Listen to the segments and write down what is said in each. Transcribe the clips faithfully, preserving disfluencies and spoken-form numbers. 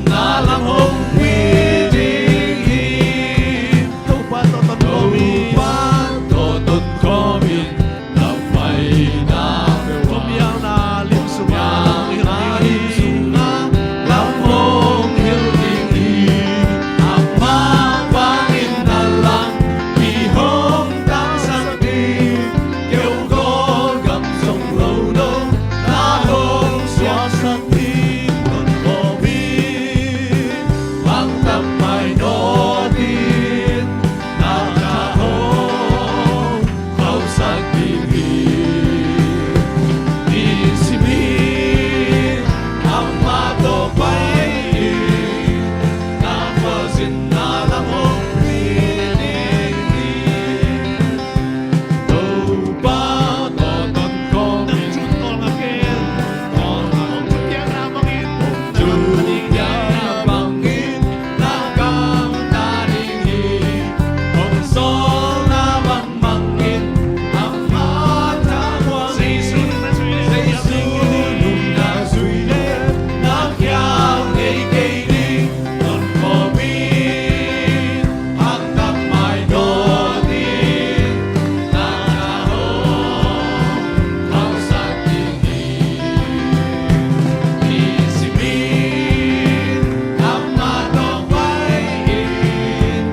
na lam hong pi ding hi. Topa tawh tonkhawm in. Topa tawh tonkhawm in. Na paina, na lim sungah lam hong hilh ding hi. Lam hong hilh ding hi. Amah bangin na lam i hong tangsak ding. Keu kawl gam zong lo dong na hong suaksak ding. Tonkhawm in, hong tang mai nawn in, na tha hong khauhsak ding hi. Nisim in amah tawh pai in, na khualzinna lam hong pi ding hi. Topa tawh tonkhawm in. Nang thu tawlnga ken. Hong thupiakna bangin. Hong thupiakna bangin na gamta ding hi. Hong sawlna bang bangin amah thamuang in. Jesu nung na zui leh, Jesu nung na zui leh na khial ngei kei ding. Tonkhawm in, hong tang mai nawn in, na tha hong khauhsak ding hi. Nisim in amah tawh pai in,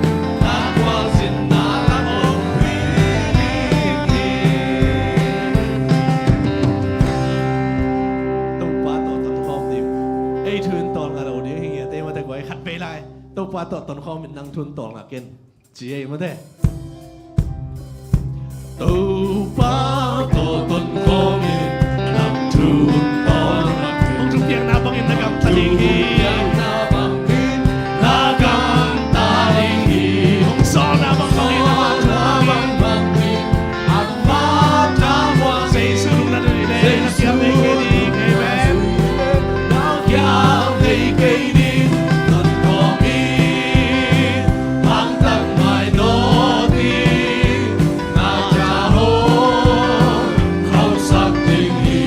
na khualzinna lam hong pi ding hi. Topa tawh tonkhawm ding. Ei thu in tawlnga lo ding hi ngiat ei mate guai, khat vei lai. Topa tawh tonkhawm in, nang thu in tawlnga ken. Ci ei mate. Topa tawh tonkhawm in, nang thu in tawlnga ken. Hong thupiakna bangin na gamta ding hi. Hong thupiakna bangin na gamta ding hi. Hong sawlna bang bangin na gamta ding hi. Amah thamuang in. Jesu nung na zui leh na khial ngei kei ding. Amen. Na khial ngei kei ding. Tonkhawm in, hong tang mai nawn in, na tha hong khauhsak ding hi.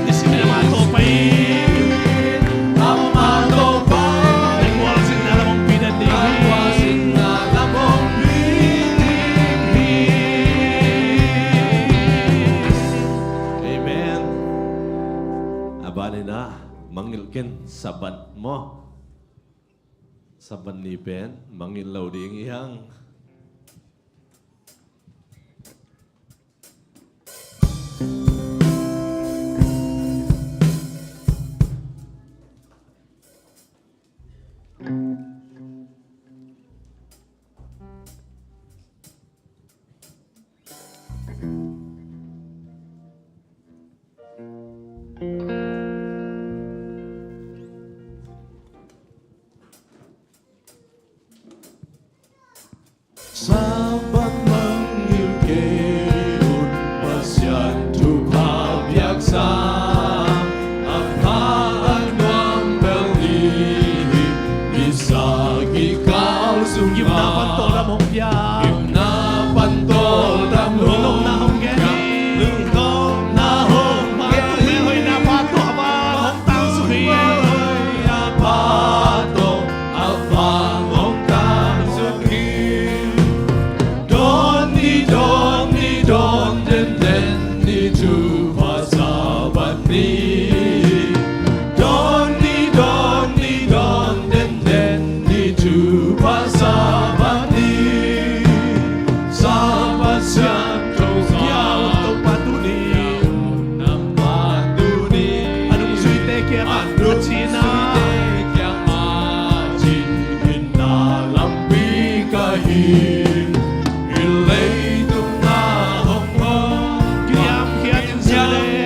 Nisim in amah tawh pai in. Amah tawh pai in. Na khualzinna lam hong pi den ding hi. Na khualzinna lam hong pi ding hi. Amen. A ban in ah, mangngilh ken, Sabbath maw. Sabbath ni pen mangngilh lo ding hi hang. Sabbath mangngilh kei un, Pasian thupha piaksa, a pha a nuam bel i hi. Misa kikal sungah gimna pan tawldam hong pia. Gimna pan tawldam hong pia. Lungnopna hong gen hi. Lungnopna hong gen hi. Hoihna pha tawh a vang hong tang suk hi. Hoihna pha tawh a vang hong tang suk hi. Dawn ni, dawn ni, dawn denden ni, thupha Sabbath ni. Dawn ni, dawn ni, dawn denden ni, thupha Sabbath ni. Sabbath siangtho, Topa tuni, Topa tuni, a nungzuite kiangah, a nungzuite kiangah, a cihna, hinna lampi ka hi. Hih leitung ah hong om, kiniamkhiat in zui leng,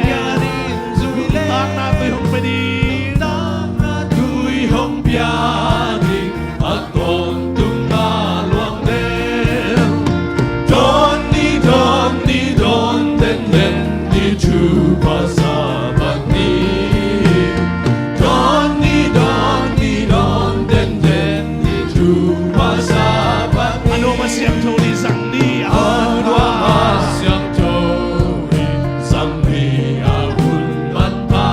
nuntakna tui hong pia ding, nuntakna tui hong pia ding, a tawntung a luang den. Dawn ni, dawn ni, dawn denden ni, thupha Sabbath ni. Dawn ni, dawn ni, dawn denden ni, thupha Sabbath ni. A nuam a siangtho ni, zang ni, a hun manpha. A nuam a siangtho ni, zang ni, a hun manpha.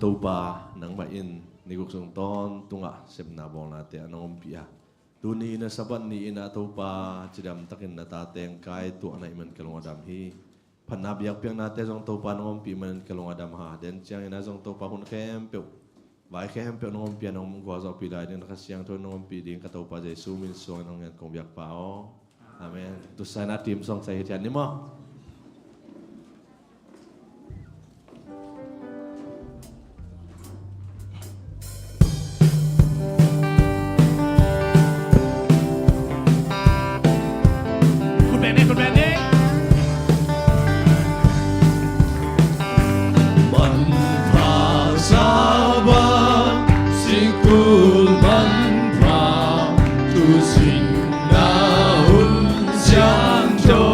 Topa, nangmah in ni guk sung tawntungah sepna bawlnate a nong ompih a, tuni in a Sabbath ni in a Topa, cidam takin na tate hong kai tuahna i man ka lung a dam hi. Phatna biakpiaknate zong Topa nong ompih manin ka lung a dam a, den ciangin a zong Topa hun khempeuh, vai khempeuh nong ompih a, nong gualzawhpih lai ding, na Kha Siangtho nong ompih ding ka Topa Jesu min suangin hong ngen kong biak pah aw. Amen. Tusa in a theme song sa hi thian ni maw. Manpha Sabbath sikul manpha, tu singna hun siangtho,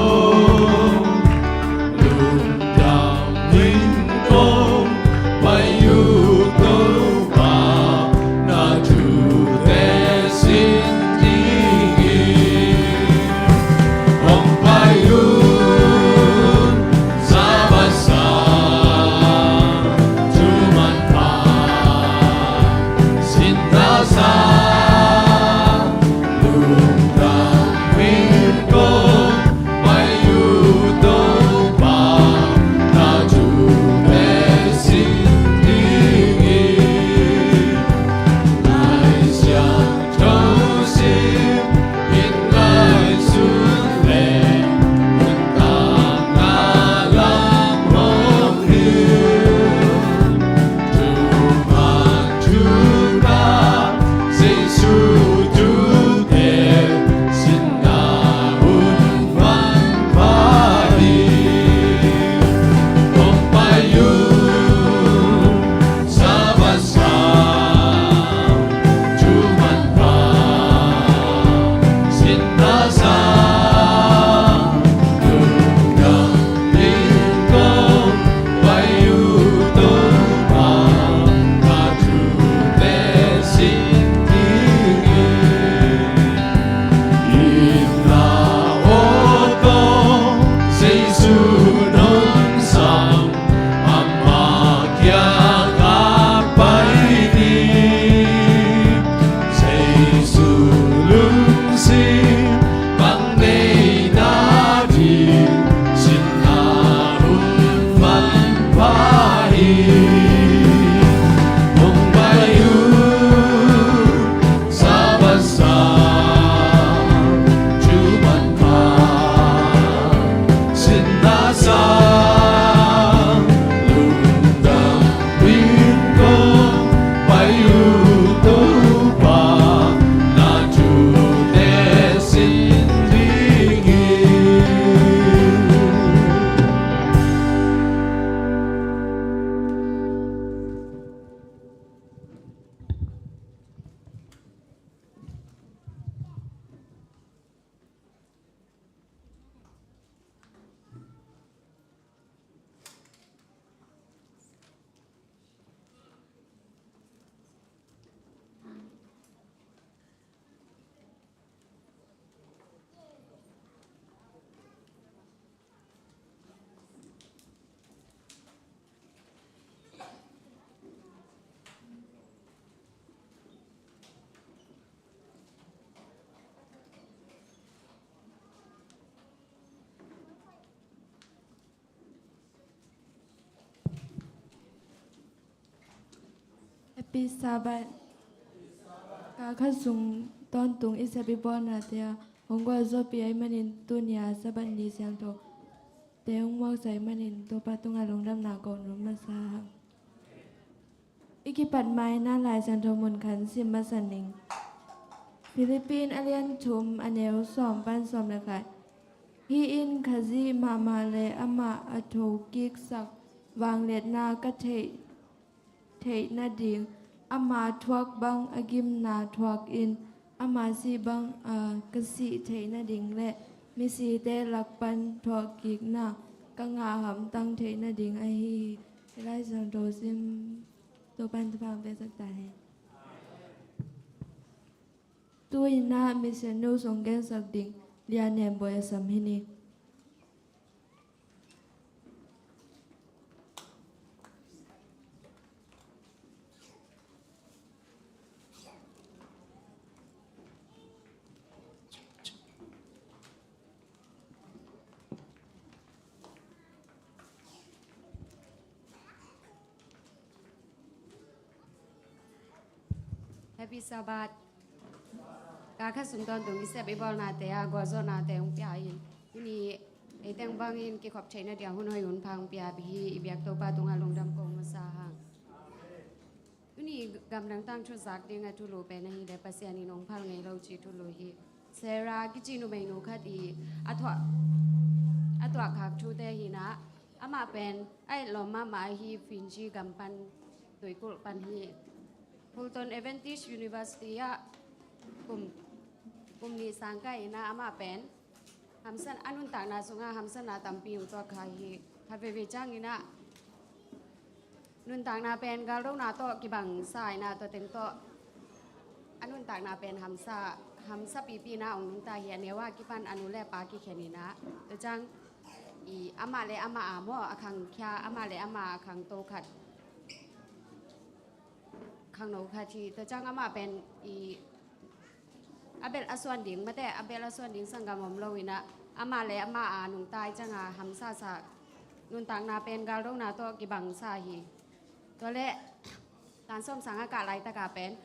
lungdam in kong pai uh Topa, na thute sin dingin hong pai un. Sabbath sang, thu manpha, singna sang, lungdam in kong pai uh Topa, na thute sin dingin. Lai Siangtho sim in ngaihsun leng, nuntakna lam hong hilh. Thuman thupha Jesu thute, singna hun manpha hi. Hong pai un. Sabbath sang, thu manpha, singna sang, lungdam in kong pai uh Topa, na thute sin dingin. Itna aw tawh Jesu nong sam, ama kiangah pai ni. Jesu lungsim bang nei nading, singna hun manpha hi. Hong pai un. Sabbath sang, thu manpha, singna sang, lungdam in kong pai uh Topa, na thute sin dingin. Happy Sabbath. Kha khat sung tawntung i sep i bawlnate ah hong gualzawhpih ahih manin tuni a Sabbath ni siangtho te hong muaksak ahih manin Topa tungah lungdamna ko nuam masa hang. I kipat ma-in a Lai Siangtho mun khat sim masa ning. Philippi a lian thum, a neu sawm pan sawm le khat. Hih in Khazih mahmah le amah a thokiksak vangliatna ka theih theih nading, ama thuak bang a gimna thuakin, ama sih bang, ah, ka sih theih nading le misite lak pan thuakkikna ka ngah hamtang theih nading ahi hi. Hih Lai Siangtho sim Topa'n thupha hong piaksak ta hen. Tu-in ah Mission News hong gensak ding Lia Nem Boi a sam hi ni. Happy Sabbath. Ka kha sung tawntung i sep i bawlnate a gualzawhnate hong pia in, tuni ei teng bangin kikhop theihna dia hun hoih hun pha hong pia hi i biak Topa tungah lungdam kong masa hang. Tuni gamdang tangthu zak ding a thulu pen ahi le Pasian in hong phal ngei lo ci thulu hi. Sarah kici numeinu khat i a thuah, a thuah khak thute hi na, amah pen a etlawm mahmah ahi Fiji gam pan tuikulh pan hi. Fulton Adventist University ah kum, kum nih sang kah ina amah pen hamsat, a nuntakna sungah hamsatna tampi hong tuak kha hi. Khat veivei ciangin ah nuntakna pen galdona tawh kibangsa ina tua teng tawh a nuntakna pen hamsa, hamsa pipi ina hong nungta hi. A neu a kipan a nu le pa kikhen ina tua ciang i amah le amah a maw a khangkhia, amah le amah a khangto khat, khangno khat hi. Tua ciang amah pen i a belh a suan ding, mate a belh a suan ding sanggam om lo ina amah le amah a nungta i cianga hamsasa nuntakna pen galdona tawh kibangsa hi. Tua le tan sawm sang a kah laitaka pen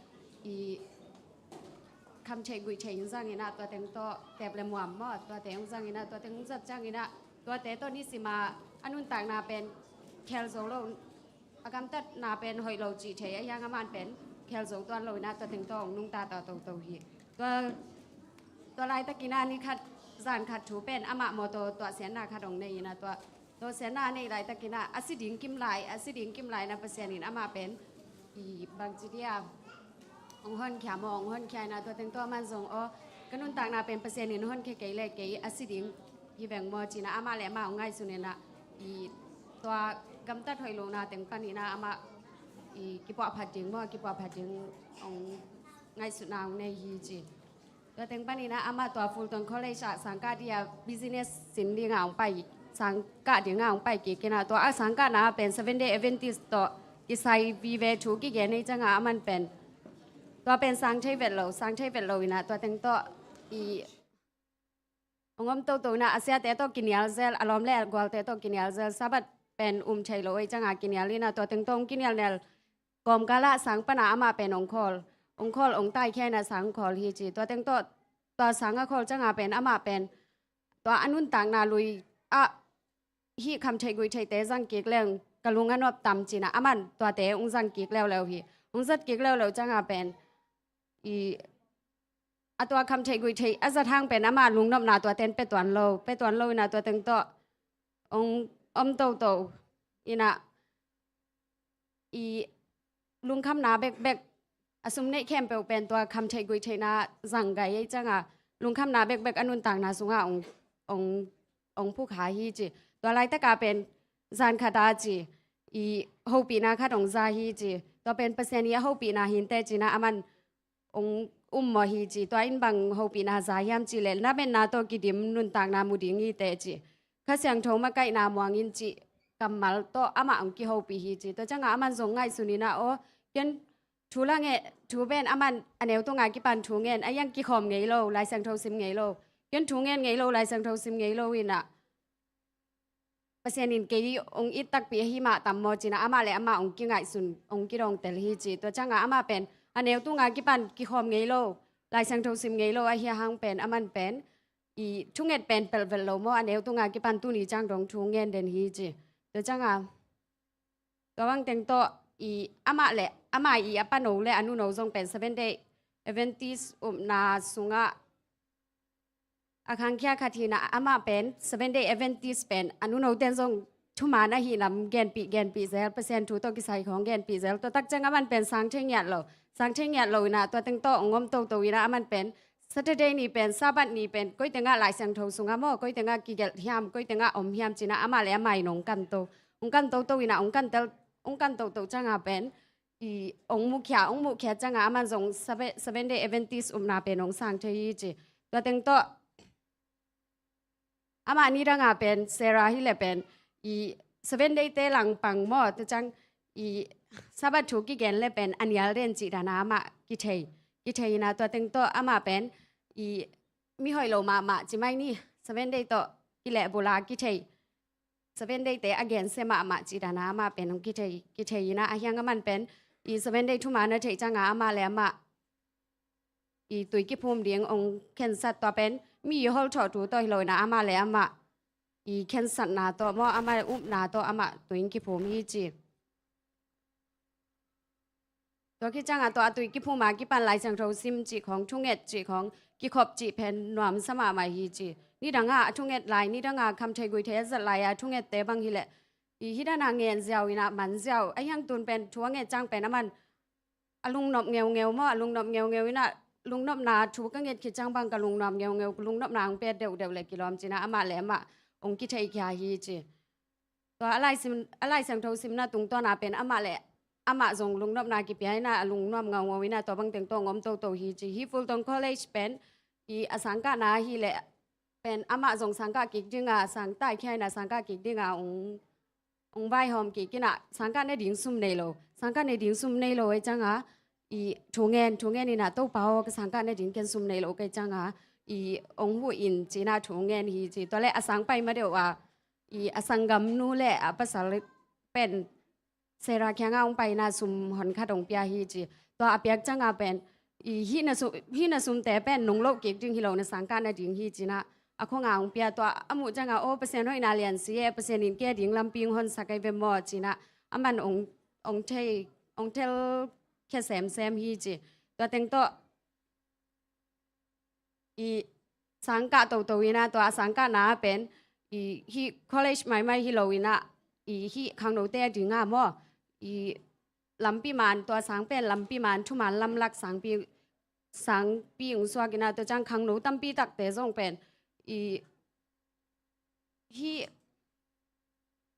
i kham theih guih theih in zang ina tua teng tawh tep le muam maw tua teng zang ina tua teng zat ciang ina tuate tawh nisima a nuntakna pen khel zo lo, a gamtatna pen hoih lo cih thei a hiang a man pen khel zo tuan lo ina tua teng tawh hong nungta ta toto hi. Tua, tua laitakin a ni khat zan khat thu pen amah mawtaw tuahsiatna khat hong nei ina tua tuahsiatna a neih laitakin a a si ding kim lai, a si ding kim lai na Pasian in amah pen i bangci dia hong honkhia maw, hong honkhia ina tua teng tawh a man zong aw ka nuntakna pen Pasian in honkhia kei le kei a si ding hi veng maw cina amah le amah hong ngaihsun ina i tua gamtat hoih lohna teng pan ina amah i kipuahphat ding maw, kipuahphat ding hong ngaihsutna hong nei hi ci. Tua teng pan ina amah tua Fulton College ah sangkah dia business sin dinga hong pai, sangkah dinga hong pai kik ina tua a sangkahna pen Seven Day Adventist tawh kisai vive thu kigen ei cianga a man pen tua pen sang thei vet lo, sang thei vet lo ina tua teng tawh i hong om toto ina a siate tawh kinial zel, a lawm le a gualte tawh kinial zel, Sabbath pen um thei lo ei cianga kinial ina tua teng tawh hong kinialnial kawmkalah sang pana amah pen hong khawl, hong khawl, hong taikhia ina sang hong khawl hi ci. Tua teng tawh tua sang a khawl cianga pen amah pen tua a nuntakna lui ah hih kham theih guih theihte zang kik leng ka lung a nop tam cina a man tuate hong zang kik leuleu hi. Hong zat kik leuleu cianga pen i a tua kham theih guih theih a zat hang pen amah lungnopna tuaten pe tuan lo, pe tuan lo ina tua teng tawh hong om toto ina i lungkhamna bekbek, a sum neih khempeuh pen tua kham theih guih theihna zang gai ei cianga lungkhamna bekbek a nuntakna sungah hong, hong, hong phukha hi ci. Tua laitaka pen zan khata ci i hopihna khat hong za hi ci. Tua pen Pasian i a hopihna hinte cina a man hong um maw hi ci. Tua in bang hopihna za hiam ci le lametna tawh kidim nuntakna mu ding hi te ci. Kha Siangtho makaihna muangin ci kammal tawh amah hong kihopih hi ci. Tua cianga a man zong ngaihsun ina aw ken thu la nge, thu pen a man a neu tunga kipan thu ngen a hiang kikhawm ngei lo, Lai Siangtho sim ngei lo. Ken thu ngen ngei lo, Lai Siangtho sim ngei lo ina Pasian in kei hong it takpi ahi mah tam maw cina amah le amah hong kingaihsun, hong kidongtel hi ci. Tua cianga amah pen a neu tunga kipan kikhawm ngei lo, Lai Siangtho sim ngei lo ahi a hang pen a man pen i thunget pen pelh vet lo maw, a neu tunga kipan tuni ciang dong thu ngen den hi ci. Tua cianga tua bang teng tawh i amah le amah i a pano le a nuno zong pen Seven Day Adventist upna sungah a khangkhia khat hi na amah pen Seven Day Adventist pen a nuno ten zong thuman ahi nam genpih, genpih zel, Pasian thu tawh kisai khawng genpih zel. Tua tak ciang a man pen sang thei ngiat lo, sang thei ngiat lo ina tua teng tawh hong om toto ina a man pen Saturday ni pen, Sabbath ni pen koi tengah Lai Siangtho sungah maw, koi tengah kigelh hiam, koi tengah om hiam cina amah le amah in hong kan to, hong kan toto ina hong kan tel, hong kan toto cianga pen i hong mukhia, hong mukhia cianga a man zong Seve-, Seven Day Adventist upna pen hong sang thei hi ci. Tua teng tawh amah nidanga pen Sarah hi le pen i Seven Day te langpang maw, tua ciang i Sabbath thu kigen le pen a nial den cih dana amah kithei, kithei ina tua teng tawh amah pen i mi hoih lo mahmah ci mai ni, Seven Day tawh kilehbula kithei, Seven Day te a gensia mahmah cih dana amah pen hong kithei, kithei ina a hiang a man pen i Seven Day thuman a theih cianga amah le amah i tui kiphum ding ong khensat, tua pen mi holthawh thu tawh hi lo in ah amah le amah i khensatna tawh maw, amah upna tawh amah tui kiphum hi ci. Tua khit ciangah tua a tui kiphum a kipan Lai Siangtho sim cih khawng, thunget cih khawng, kikhop cih pen nuamsa mahmah hi ci. Nidangah a thunget lai, nidangah kham thei gui thei a zat lai a thungette bang hileh i hih dan a ngen ziau in ah man ziau. A hiang tun pen thu a nget ciang pen aman a lungnop ngeungeu maw, a lungnop ngeungeu in ah lungnopna thu ka nget khit ciang bang ka lungnuam ngeungeu, ka lungnopna hong pet deuhdeuh leh kilawm ci-in ah amah le amah hong kitheikhia hi ci. Tua a Lai sim, a Lai Siangtho simna tungtawn ah pen amah le amah zong lungnopna kipia in ah a lungnuam ngaungau in ah tua bang teng tawh hong om toto hi ci. Hih Fulton College pen i a sangkahna ahih leh pen amah zong sangkah kik ding a, sangtaikhia in ah sangkah kik ding a hong, hong vaihawm kik in ah sangkah nading sum nei lo. Sangkah nading sum nei lo ahih ciang a i thu ngen, thu ngen in ah Topa aw, ka sangkah nading ken sum nei lo ka hih ciang a i hong huh in ci-in ah thu ngen hi ci. Tua leh a sang pai ma deuh a i a sanggamnu le a pasal pen Sarah kiangah hong pai in ah sum hon khat hong pia hi ci. Tua a piak ciang a pen i hih na su-, hih na sumte pen nong loh kik ding hi lo, na sangkah nading hi ci-in ah a khong a hong pia. Tua a muh ciang a aw, Pasian hoihna lian si e, Pasian in kei ading lampi hong honsak ahi ve maw ci-in ah aman hong, hong thei, hong telkhia semsem hi ci. Tua teng tawh i sangkah toto in ah, tua a sangkahna pen i hih college maimai hi lo in ah i hih khangnote ading a maw, i lampi man, tua sang pen lampi man, thuman lamlak sangpi, sangpi hong suak in ah, tua ciang khangno tampi takte zong pen i hih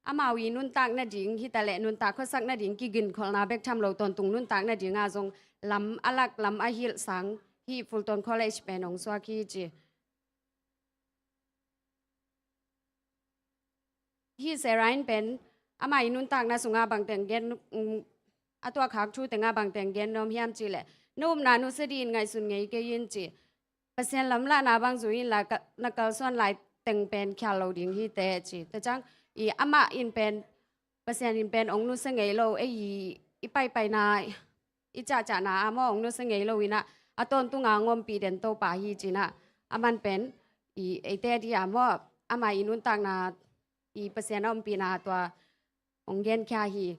amau i nuntak nading hi ta leh, nuntak khuasak nading kiginkholhna bek tham lo, tawntung nuntak nading a zong lam a lak, lam a hilh sang hih Fulton College pen hong suak hi ci. Hih Sarah in pen amah i nuntakna sungah bang teng gen, um, a tuahkhak thu tengah bang teng gen nuam hiam cih leh, na upna nusia dingin ngaihsun ngei kei in ci. Pasian lamlahna bang zui inla, ka, na kalsuan lai teng pen khial lo ding hi teh ci. Tua ciang i amah in pen, Pasian in pen hong nusia ngei lo, ei i, i paipaina, i cahcahna a maw hong nusia ngei lo in ah, a tawntung a hong ompih den Topa hi ci-in ah, aman pen i eite ading a maw, amah i nuntakna i Pasian a ompihna tua hong genkhia hi.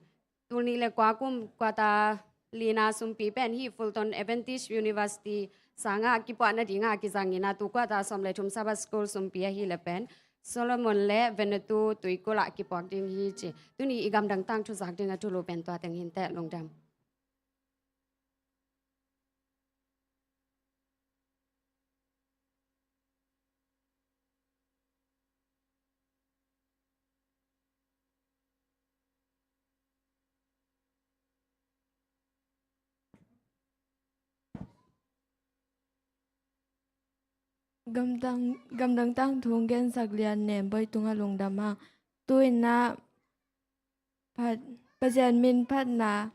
Tul nih le kua kum quarter lina sumpi pen hih Fulton Adventist University sangah kipuah nading a kizang in ah, tu quarter sawm le thum Sabbath School sumpi ahih leh pen Solomon le Vanuatu tuikulh ah kipuak ding hi ci. Tuni i gamdang tangthu zak ding a thulu pen tua teng hi inteh, lungdam. Gamdang, gamdang tangthu hong gensak Lian Nem Bawi tungah lungdam hang. Tu-in ah phat, Pasian min phatna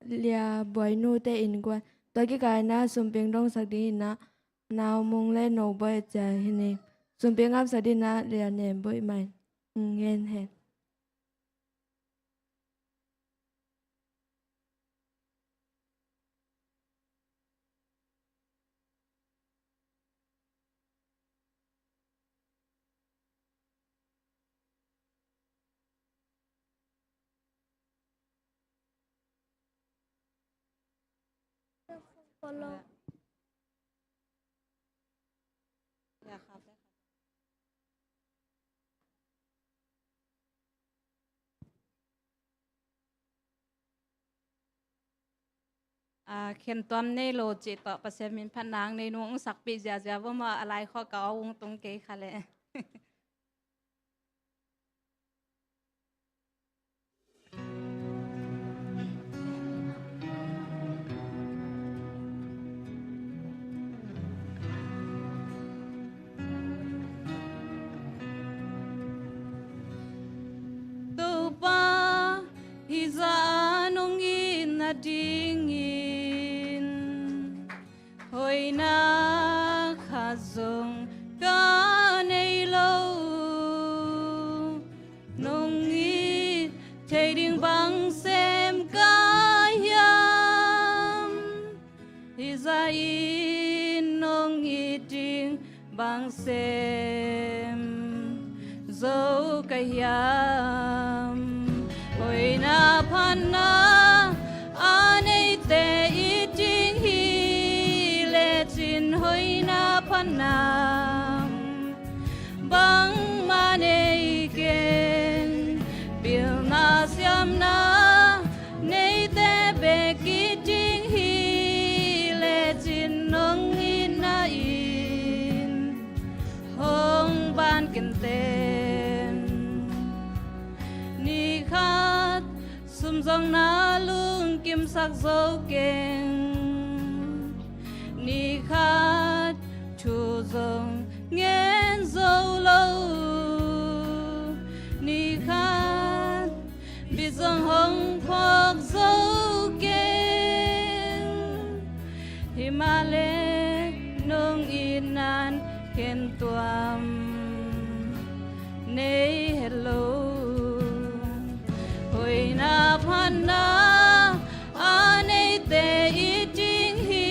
Lia Bawi nute innkuan, tua kikal in ah Sumping dongsak dingin ah Nau Mung le No Bawi a ciah hi ni. Sumping apsak dingin ah Lian Nem Bawi mah in hong ngen hen. A, khentuam nei lo cih tawh Pasian min phatna hong nei nung hong sakpih ziazia vo maw, a laikhawh ka aw hong tung kei kha leh. Topa, hih zah nong it nadingin hoihna khat zong ka nei lo. Nong it thei ding bang sem ka hiam? Hih zah i Bang sem zo ka hiam? Hoihna phatna a neite it ding hi lecin, hoihna phatna bangmah nei keng. Pilna siamna neite bek it ding hi lecin, nong itna in hong ban kenteh. Ni khat sum zong na lungkimsak zo keng. Ni khat thu zong ngen zo lo. Ni khat bit zong hong phawk zo keng. Himahleh nong itna'n khentuam nei het lo. Hoihna phatna a neite it ding hi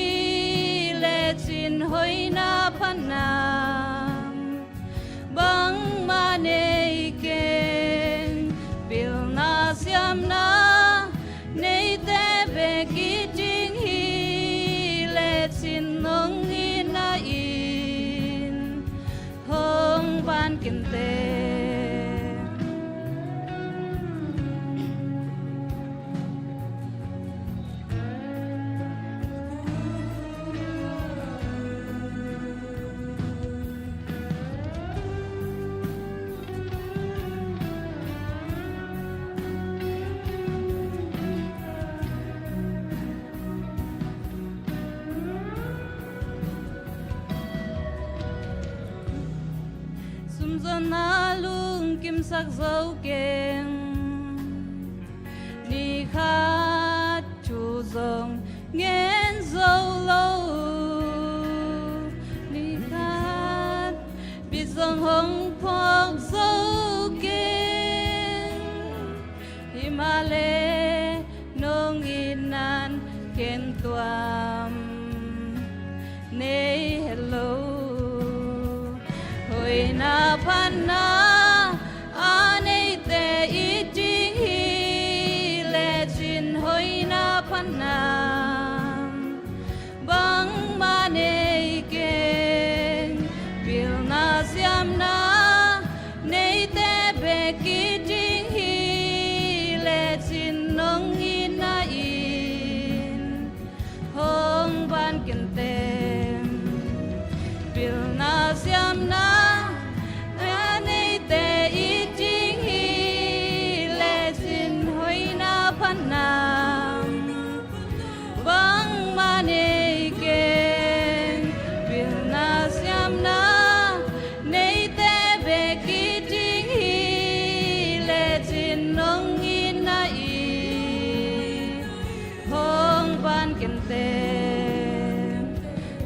lecin, hoihna phatna bangmah nei keng. Pilna siamna neite bek it ding hi lecin, nong itna in hong ban kenteh. Sum zong na lungkimsak zo keng. Ni khat thu zong ngen zo lo. Ni khat bit zong hong phawk zo keng. Himahleh nong itna'n khentuam nei het lo. Hoihna phatna a neite it ding hi lecin, hoihna phatna bangmah nei keng. Pilna siamna neite bek it ding hi lecin, nong itna in hong ban kenteh. Pilna siamna a neite it ding hi lecin, hoihna phatna bangmah nei keng. Pilna siamna neite bek it ding hi lecin, nong itna in hong ban kenteh.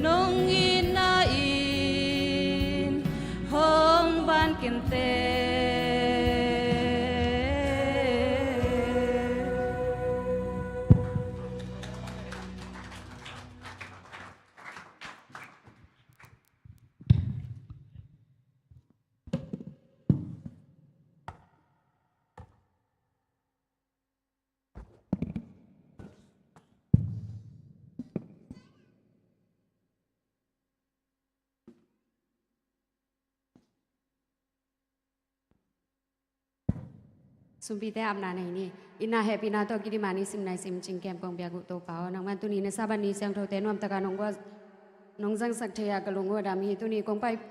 Nong itna in hong ban kenteh. Sumpite apna nei ni. Itna hehpihna tawh kidim a nisim naisim cingkem kong biak uh Topa aw, nangman tuni na Sabbath ni siangthote nuamtaka nong guah, nong zangsak thei a ka lung uh a dam hi. Tuni kong pai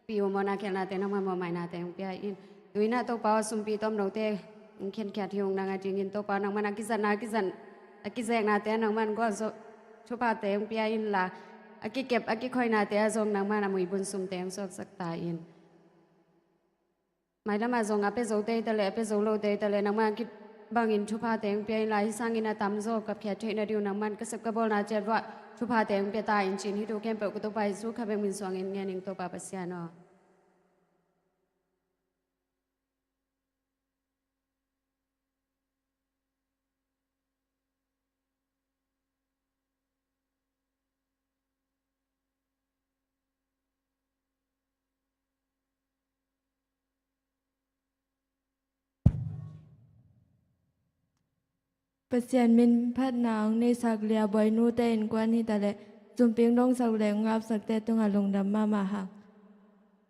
pi uh mawhna khialhnate, nangman mawhmainate hong pia in. Tu-in ah Topa aw, sumpi tawmnote hong khenkhiat hi ung. Nang a dingin Topa aw, nangman a kizatna, a kizat, a kizeknate ah nangman gualzo thuphate hong pia inla, a kikep a kikhoihnate ah zong nangman a muibun sumte hong suaksak ta in. Mailam ah zong a pia zote hi ta leh, a pia zo lote hi ta leh, nangman a kibangin thuphate hong pia inla, hih sangin a tamzaw kapkhiat theihna ding uh nangman ka sep ka bawlna ciat vuah thuphate hong pia ta in, ci-in hih thu khempeuh ka Topa Jesuh kha bek min suangin ngen ing Topa Pasian aw. Pasian min phatna hong neisak Lia Boinu te innkuan hi ta leh, sumpik dongsak le ngapsakte tungah lungdam mahmah hang.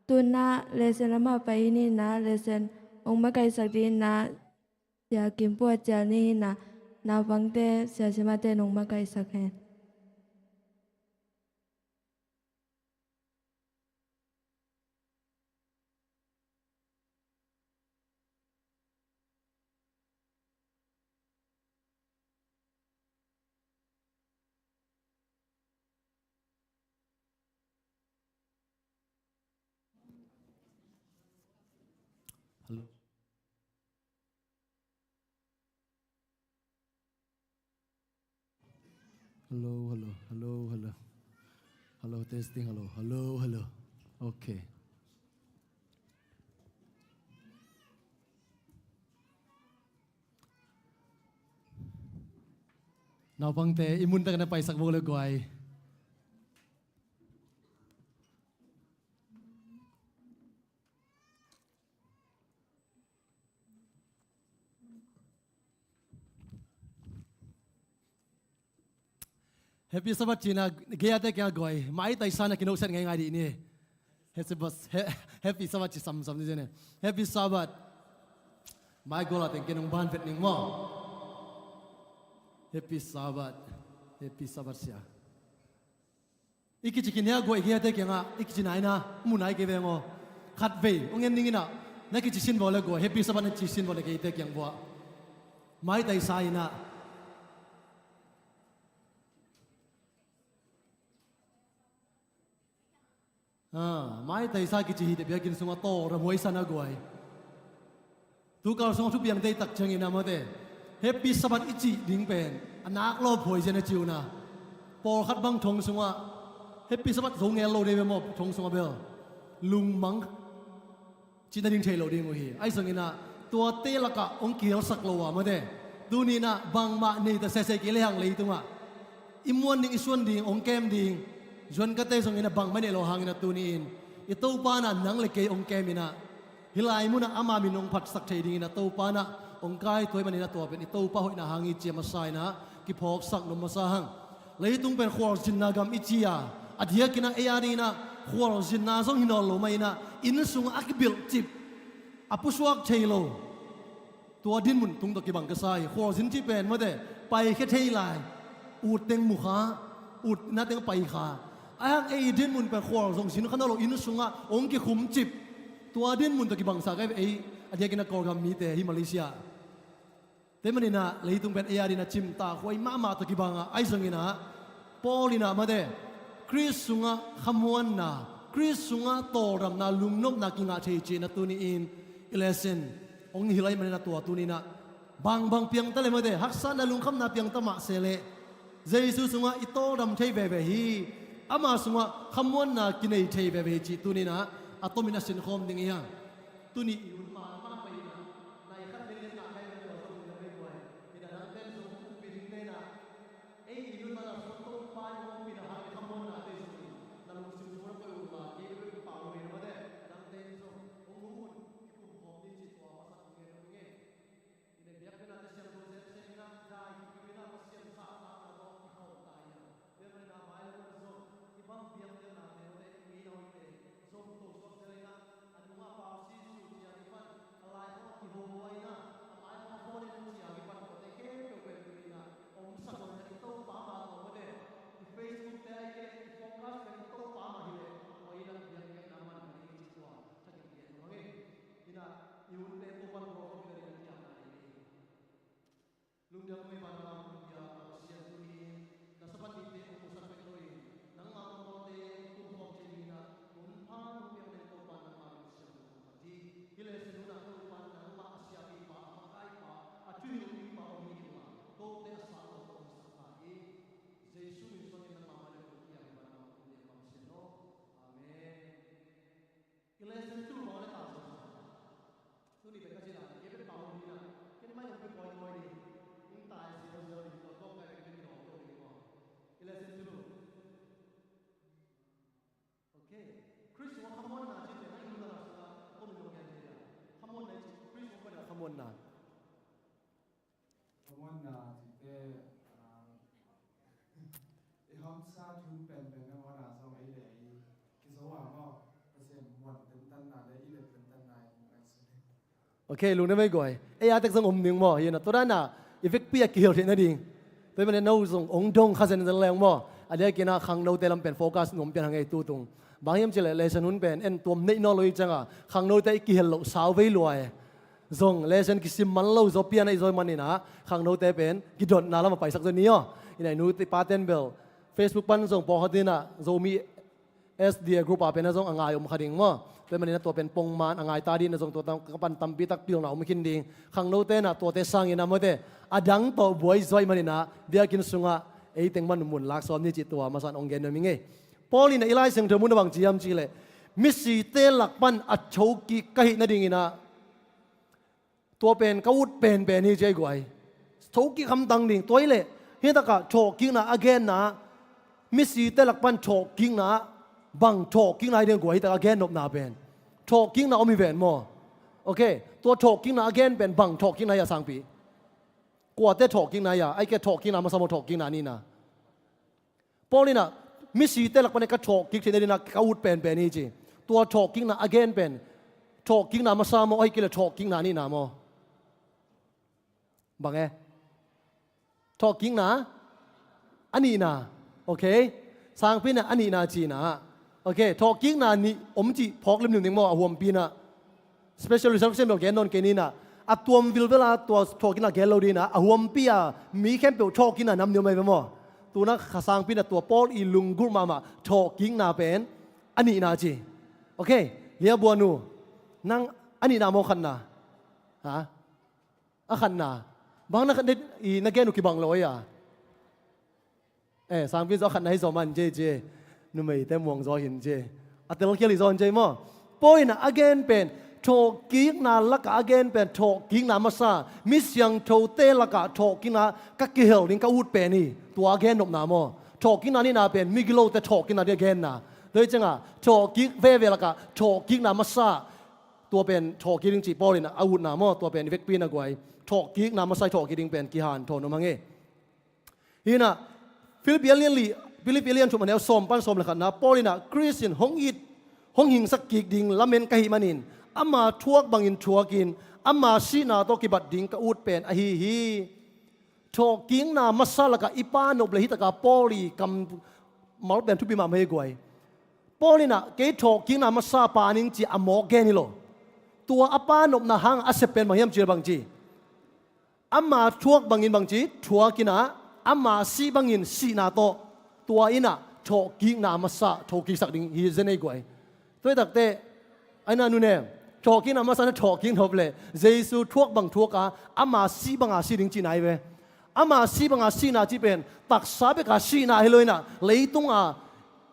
Tuna lesson lamah pai hi ni na, lesson hong makaihsak ding na, Sia Kim Pua Cial ni hi na, naupangte Sia Simate nong makaihsak hen. Hello. Hello, hello, hello, hello. Hello, testing, hello, hello, hello. Okay. Naupangte, i mun tak na paisak vo le guai. Happy Sabbath cihna, gei-a te kiangah guai. Mai taisa na kinawhsiat ngeingai dih ni. Happy Sabbath, he-, Happy Sabbath ci samsam ni zene. Happy Sabbath. Mai gola teng kinawh ban vet ning maw. Happy Sabbath. Happy Sabbath sia. I kici khin hia guai, gei-a te kiangah i kici nai na, mu nai kei veng aw. Khat vei hong en ning inah, na kici sin vawh le guai, Happy Sabbath na ci sin vawh le gei te kiang vuah. Mai taisa inah. Ah, mai taisa kici hi te biakinn sungah tawlram huai sa na guai. Tukal sungah thupiang deitak ciangin a mate, Happy Sabbath i cih ding pen a nak lawp huai sia na ci uh na. Pawlkhat bang thong sungah Happy Sabbath zo ngel lo dei ve maw, thong sungah bel lungmang cihna ding thei lo ding uh hi. Ahi zongin ah tuate lakah hong kihelsak lo a mate, tuni inah bangmah nei ta sese kei le hang leitungah i muan ding, i suan ding, hong kem ding, zuan kate zongin ah bangmah nei lo hangin ah tuni in i Topa inah nang le kei hong kem inah, hih lai munah ama min hong phatsak thei dingin ah Topa inah hong kaituai manin ah tua pen i Topa hoihna hang hi ci a masa inah kiphawksak nuam masa hang. Leitung pen khualzinna gam i ci a, a diakin ah ei a dingin ah khualzinna zong hi nawn lo mah inah inn sungah a kibilhcip, a pusuak thei lo. Tua dinmun tung tawh kibang ka sa hi. Khualzin cih pen mate, paikhia thei lai. Ut teng mu kha, utna teng pai kha. Ahi hang ei dinmun pen khual zong zin kha nawn lo, inn sungah hong kikhumcip. Tua dinmun tawh kibangsa ka hi ve ei, a diakin a Kawlgam mite hi Malaysia. Tua manin ah leitung pen ei a dingin ah cimtak huai mahmah tawh kibang a, ahi zongin ah Paul inah mate, Khrist sungah khamuanna, Khrist sungah tawldamna, lungnopna kingah thei cihna tuni in i lesson hong hilh ahih manin ah tua tuni inah bangbang piangta le mate, haksatna, lungkhamna piangta mah se leh Jesu sungah i tawldam thei veve hi. Ama sungah khamuanna kinei thei veve hi cih tuni inah a tomin a sinkhawm ding hi hang. Tuni i hun ma ma pai inah nai khat lei le ngah kai ve tua zong hi na ve guai. Hi na nangte zong hong pi ding te inah ei i hun ma na sung Topa in hong pi na hang i khamuanna te zong hi. Na lungsim sung na koih uh la kei ve pau lo hi na mate. Nangte zong hong mu un, i kum khawm ding cih tua masa kong gen lo hi ngei. I na biak bena te siam lo zet siam inah dai kipina Pasian sa sa na tawh i khawm ta hi a. Tua manin a mai lam ah zong i bang biakpiaknate mate i ngei na hoihte zong to suak zel inah a nungah pau si su ci a kipan, a lai khawng a kiho a inah a mai khawng a phone in ci a kipan mate khempeuh pen tu inah omsak lo inah i Topa mah tawh mate i face Kamsa thu penpen nangawn ah zong ei le ei kizo a maw, Pasian muan tentanna le i let tentanna in ngaihsun hi. Ok, lungdam ei guai. Ei a tek zong om ding maw, hi na tua dan a i vekpi a kihel theih nading. Tua hi man le no zong ong dong kha zenzen leng maw. A diakin ah khangnote lam pen focus nuam pian hang ei tutung. Bang hiam cih leh lesson hun pen en tuam neih nawn lo i ciang a khangnote i kihel loh sau vei lua e. Zong lesson kisim man lo zaw pian a i zaw i manin ah khangnote pen kidotna lam a paisak zaw ni aw. I nainu i paten bel Facebook pan zong pawlkhat in ah Zomi S D A group a pen ah zong a ngai om kha ding maw. Tua hi manin ah tua pen pongman a ngai ta ding in ah zong tua tam, ka pan tampi tak pilna om khin ding. Khangnote in ah tuate sangin ah mawte a dang tawh buai zaw i manin ah biakinn sungah ei teng man mun lak sawm ni cih tua masa in ong gen nuam ing ei. Paul in ah i Lai Siangtho mun ah bang ci hiam cih leh misite lak pan a thokik ka hih nadingin ah tua pen ka ut penpen hi ci ei guai. Thokik hamtang ding. Tua hi leh hih takah thawhkikna a genna ah misite lak pan thawhkikna ah bang thawhkikna hi ding guai, hih takah a gennopna pen. Thawhkikna om hi ven maw. Ok, tua thawhkikna a gen pen bang thawhkikna hi a sangpi? Kuate thawhkikna hi a, ahih kei leh thawhkikna masa maw, thawhkikna nihna? Paul in ah misite lak pan ka thawhkik theih nadingin ah ka ut penpen hi ci. Tua thawhkikna a gen pen thawhkikna masa maw, ahih kei leh thawhkikna nihna maw? Bang e? Thawhkikna a nihna. Ok. Sangpi in ah a nihna cihna. Ok, thawhkikna nih om cih phawk limlim ding maw, a huampi in ah. Special reservation bel gen nawn kei ni in ah, a tuam vilvel a tua thawhkikna gen lo ding in ah, a huampi a mi khempeuh thawhkikna nam ni om ahi ve maw. Tu in ah kha sangpi in ah tua Paul i lunggulh mahmah thawhkikna pen a nihna ci. Ok, Lia Bua nu, nang a nihna maw khatna? Ha? A khatna. Bang na khat i na gen uh kibang lo ei a. Eh, sangpi zaw a khatna hi zaw man ci ci. Numeite muang zaw hi ci. A telkhial hi zaw ci maw. Paul in ah a gen pen thawhkikna lakah a gen pen thawhkikna masa, mi siangthote lakah thawhkikna ka kihel ding ka ut pen hi. Tua a gennopna maw. Thawhkikna nihna pen migilote thawhkikna ding a genna. Tua hi ciang a thawhkik veve lakah thawhkikna masa, tua pen thawhkik ding cih Paul in ah a utna maw, tua pen i vekpi in ah guai. Thawhkikna masa i thawhkik ding pen kihanthawn om hang e. Hi in ah Philippi a lian li, Philippi a lian thum a neu sawm pan sawm le khatna, Paul in ah Khrist in hong it, hong hingsak kik ding lamen ka hih manin ama thuak bangin thuakin ama sihna tawh kibat ding ka ut pen ahi hi. Thawhkikna masa lakah i panop le hih takah Paul i kammal pen thupi mahmah hi guai. Paul in ah kei thawhkikna masa pa ning ci a mawk gen hi lo. Tua a panopna hang a sep pen bang hiam cih leh bang ci? Ama thuak bangin bang ci, thuakin ah, ama sih bangin sihna tawh, tua in ah thawhkikna masa thokiksak ding hi zen ei guai. Tua hi takteh, ai na nunem, thawhkikna masa na thawhkik nop leh Jesu thuak bang thuak a, ama sih banga sih ding cihna hi ve. Ama sih banga sihna cih pen taksa beka sihna hi lo in ah, leitung a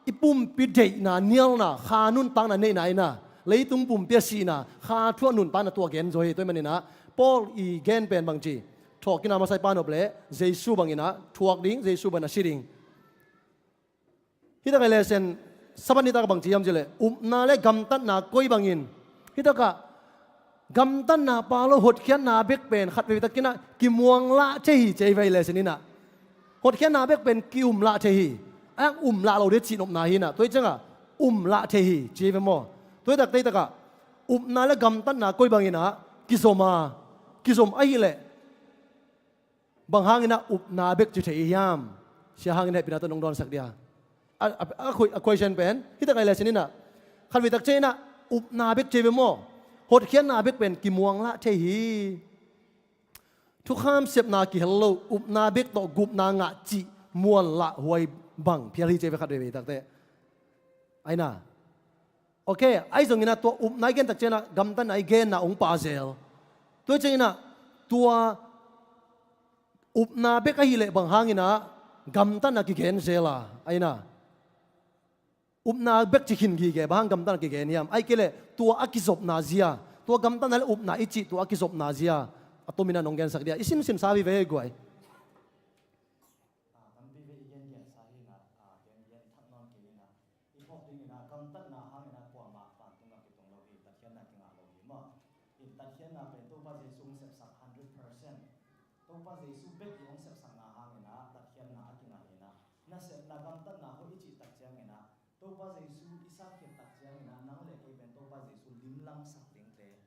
i pumpi deihna, nialna, kha nuntakna neihna in ah, leitung pumpi a sihna, kha thuak nuntakna tua gen zaw hi. Tua hi manin ah Paul i gen pen bang ci, thawhkikna masa i panop leh Jesu bangin ah thuak ding, Jesu bangin ah si ding. Hih takah lesson, Sabbath ni takah bang ci hiam cih leh upna le gamtatna koi bangin, hih takah gamtatna pha lo, hotkhiatna bek pen khat vei takin ah kimuang lah thei hi ci ei ve lesson in ah. Hotkhiatna bek pen ki-um lah thei hi. A um lah lo ding cih nopna hi in ah. Tua hi ciang a um lah thei hi ci ei ve maw. Tua hi takteh hih takah upna le gamtatna koi bangin ah kizom a, kizom ahih leh bang hangin ah upna bek ci thei hiam? Sia hangin hehpihna tawh nong dawnsak dia. A, a, a, a question pen hih takah lesson in ah khat vei tak ciang in ah upna bek ci ei ve maw. Hotkhiatna bek pen kimuang lah thei hi. Thukham sepna kihel lo, upna bek tawh gupna ngah cih muan lah huai bang phial hi ci ei ve khat vei takteh. Ai na. Ok, ahi zongin ah tua upna i gen tak ciang ah gamtatna i genna ong pha zel. Tua ciangin ah tua upna bek ahih leh bang hangin ah gamtatna kigen zel a, ai na. Upna bek ci khin gige, bang hang gamtatna kigen hiam? Ahih kei leh tua a kizopna zia, tua gamtatna le upna i cih tua a kizopna zia a tomin ah nong gensak dia. I simsim sa vive guai. Ah, tampi ve i gengensa hi in ah, ah, gengen thak nawn kei in ah, i phawk dingin ah gamtatna hangin ah kuamah vantung ah kitung lo hi, tatkhiatna kingah lo hi maw. In tatkhiatna pen Topa Jesu hong sepsak hundred percent. Topa Jesu bek i hong sepsakna hangin ah tatkhiatna a kingah hi in ah, nasepna Gamtatna hoih i cih tak ciangin ah, Topa Jesu i sakkhiat tak ciangin ah, nang le kei pen Topa Jesu limlangsak dingte,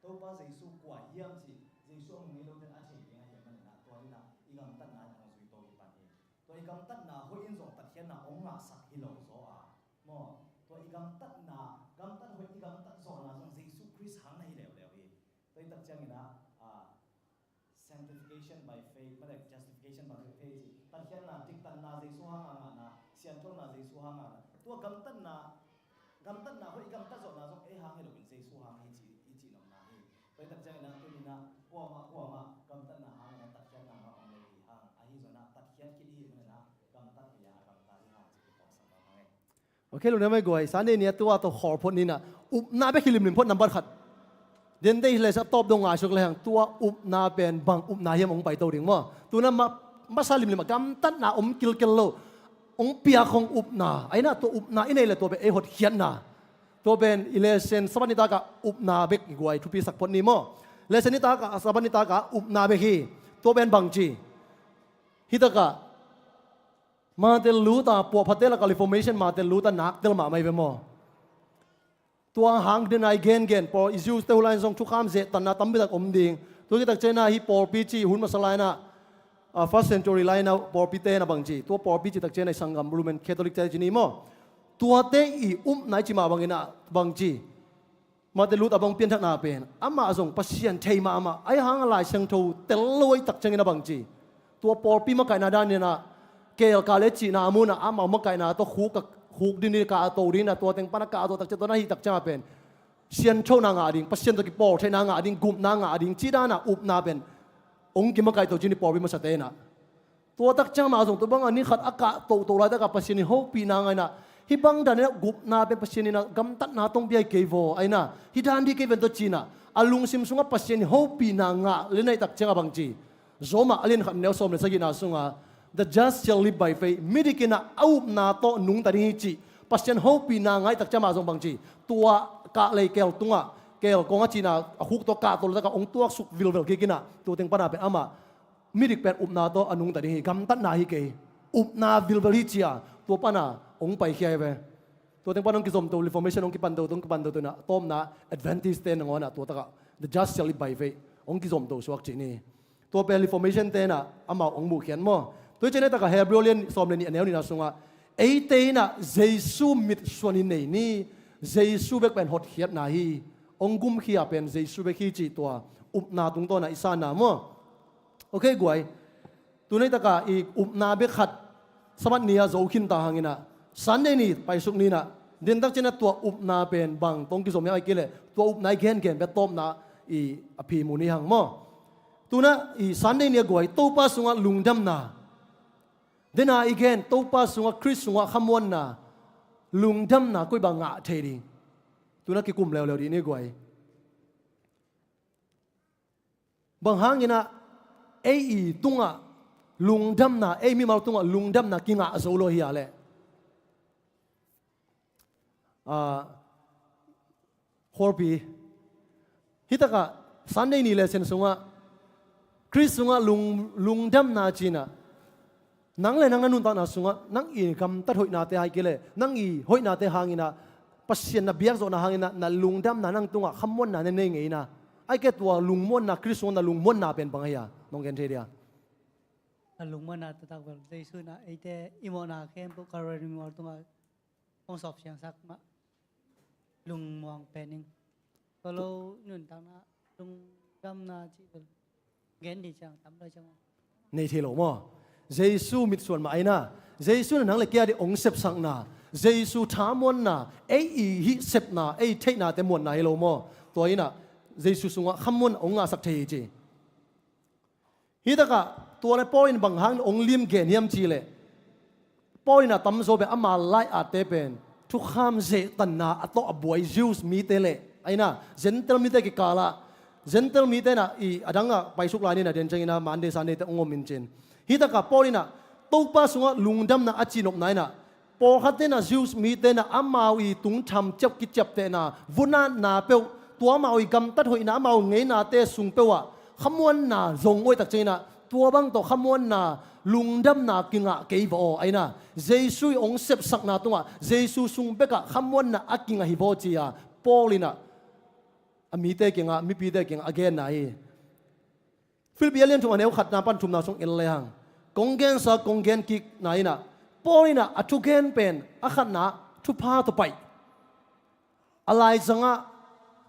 Topa Jesu kua hiam cih Jesu a mu ngei lote a thei ding ahih manin ah, tua in ah i gamtatna in hong zui to hi pan hi. Tua i gamtatna hoih in zong tatkhiatna hong ngahsak hi lo zaw a, maw? Tua i gamtatna, gamtat hoih i gamtat zawhna zong Jesu Khrist hang na hi leuleu hi. Tua i tak ciangin ah, ah, sanctification by faith, mate, justification by faith, tatkhiatna, diktatna Jesu hanga ngahna, sianthona Jesu hanga ngahna. Tua gamtatna, gamtatna hoih i gamtat zawhna zong ei hang hi loin Jesu hang hi ci, i cih nopna hi. Tua i tak ciangin ah, tuni in ah kuamah, kuamah gamtatna hangin ah tatkhiatna mah om lo hi hang. Ahi zongin ah tatkhiat khit i hih manin ah gamtat hi a, a gamta hi hang ci kituaksak mah hang e. Ok, lungdam mai guai. Sunday ni a tua tawh khawlphot ni in ah, upna bek hi limlim phot, nambat khat. Dente i leh sa tawp dong ngai suk lehang, tua upna pen bang upna hiam hong paito ding maw? Tu in ah ma, masa limlim a gamtatna om kilkel lo, hong piak hong upna. Ahi in ah tua upna i neih leh tua pen ei hotkhiatna. Tua pen i lesson Sabbath nitak ah upna bek i guai thupi sak phot ni maw? Lesson nitak ah, Sabbath nitak ah upna bek hi. Tua pen bangci? Hih tak ah Martin Luther, puahphate lakah Reformation, Martin Luther naktel mahmah hi ve maw? Tua hang den a i gengen, Paul, i Jews te uh lai-in zong thukham zehtanna tampi tak om ding. Tua khit tak ciangin ah hih pawlpi cih hun masa lai-in ah, ah, first century lai-in ah pawlpite in ah bangci? Tua pawlpi cih tak ciangin ah i sanggam Roman Catholic te ci ni maw? Tuate i upna i cih mah bangin ah bangci? Martin Luther bang pianthakna pen, amah zong Pasian thei mahmah, ahi hang a Lai Siangtho tel lo ahih tak ciangin ah bangci? Tua pawlpi makaihna dan in ah, keel kah le cihna a mun ah, amau makaihna tawh khuk a, khuk ding, ding kahto ding in ah, tua teng pan a kahto tak ciang, tua na hih tak ciang a pen sianthona ngah ding, Pasian tawh kipawl theihna ngah ding, gupna ngah ding cih dan a upna pen hong kimakaihto ci ni, pawlpi masate in ah. Tua tak ciang mah zong tua bang a ni khat a kahtohtoh laitak ah Pasian in hopihna ngah in ah, hih bang dan in ah gupna pen Pasian in ah gamtatna tawh hong pia hi kei vaw, ahi in ah, hih dan ding hi kei ven tawh ci in ah, a lungsim sungah Pasian in hopihna ngah le na hih tak ciang a bangci? Rom ah a lian khat neu sawm le sagihna sungah, "The just shall live by faith." Midik in ah a upna tawh nungta ding hi cih Pasian hopihna ngah ahih tak ciang mah zong bangci? Tua kahlei keel tungah, keel kawng a cihna, a khuk tawh kahtoh laitak ah hong tuaksuk vilvel kik in ah, tua teng pan a pen amah midik pen upna tawh a nungta ding hi, gamtatna hi kei, upna vilvel hi ci a, tua pan a hong paikhia hi ve. Tua teng pan hong kizomto, Reformation hong kipanto, hong kipanto, tua in ah tawpna Adventist te nangawn ah tua tak ah, "The just shall live by faith," hong kizomto suak cih ni. Tua pen Reformation te in ah amau hong muhkhiat maw? Tua hi ciang na hih tak ah Hebrew lian sawm le nih a neu nihna sungah, "Eite in ah Jesu mitsuan i nei ni, Jesu bek pen hotkhiatna hi, hong gumkhia pen Jesu bek hi," cih tua upna tungtawn ah i sanna maw? Ok guai. Tu na hih tak ah i upna bek khat Sabbath ni a zo khin ta hang in ah, Sunday ni paisuk ni in ah, den tak ciang a tua upna pen bang tawh hong kizom hiam ahih kei leh tua upna i gengen bek tawpna i a phi mu ni hang maw? Tu in ah i Sunday ni a guai, Topa sungah lungdamna. Den a i gen, Topa sungah, Khrist sungah khamuanna, lungdamna koi bang ngah thei ding? Tu in ah kikum leuleu dih ni guai. Bang hang in ah ei i tungah lungdamna, ei mimal tungah lungdamna kingah zo lo hi a leh? Ah, khualpi. Hih tak ah Sunday ni lesson sungah, Khrist sungah lung, lungdamna ci in ah, nang le nang na nuntakna sungah, nang i gamtat hoihnate ahih kei leh nang i hoihnate hang in ah, Pasian na biak zawhna hang in ah, na lungdamna, nang tungah khamuanna na nei ngei in ah, ahih kei leh tua lungmuanna, Khrist sungah na lungmuanna pen bang ahi a, nong gen thei dia? Na lungmuanna taktak bel, Jesu in ah eite i mawhna khempeuh Calvary mual tungah hong sawp siangsak mah, lungmuang pen ing. Tua lo nuntakna, lungdamna cih bel gen ding ciang tam lo ciang maw? Nei thei lo maw? Jesu mitsuan mah ahi in ah, Jesu in ah nang le kei a ding hong sepsakna, Jesu thamuanna, ei i hih sepna, ei theihnate muanna hi lo maw? Tua in ah Jesu sungah khamuan hong ngahsak thei hi ci. Hih tak ah tua le Paul in bang hang hong lim gen hiam cih leh, Paul in ah tamzaw pen ama lai-atte pen thukham zehtanna a tawh a buai Jews mite le, ahi in ah, Gentile mite kikal ah, Gentile mite in ah i adang ah paisuk lai ni in ah, den ciangin ah Monday, Sunday te hong om in cin. Hih tak ah Paul in ah Topa sungah lungdamna a cihnopna in ah, pawlkhatte in ah, Jews mite in ah amau i tungtham ciap kiciaptehna, vunatna peuh, tua amau i gamtat hoihna, amau ngeinate sung peuh ah khamuanna zong uh ahih tak ciangin ah, Tua bang tawh khamuanna, lungdamna kingah kei vaw aw, aina. Jesu i hong sepsakna tungah, Jesu sung bekah khamuanna a kingah hi vaw ci-a Paul inah a mite kingah, mipite kingah a genna hi. Philippi a lian thum a neu khatna pan thumna sung en lehang, kong gensa kong gen kikna inah, Paul inah a thugen pen a khatna thupha tawh paih, a laizangah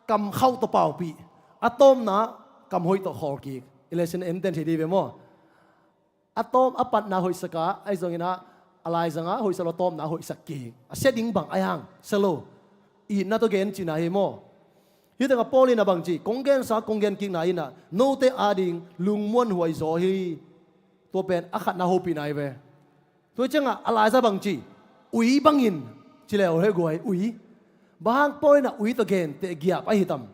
kam khauh tawh paupih, a tawpna kam hoih tawh khawl kik. I lesson enten thei dih ve maw? A tawp a patna hoihsak a, ahi zongin ah a laizangah hoihsak lo, a tawpna hoihsak kik. A sia ding bang ahi hang sia lo. Itna tawh gen cihna hi maw? Hih tengah Paul inah bang ci, kong gensa kong gen kikna inah note ading lungmuanhuai zaw hi. Tua pen a khatna hopihna hi ve. Tua ciangah a laiza bang ci, ui bangin ci leu he guai, ui. Bang hang Paul inah ui tawh genteh giap ahi tam?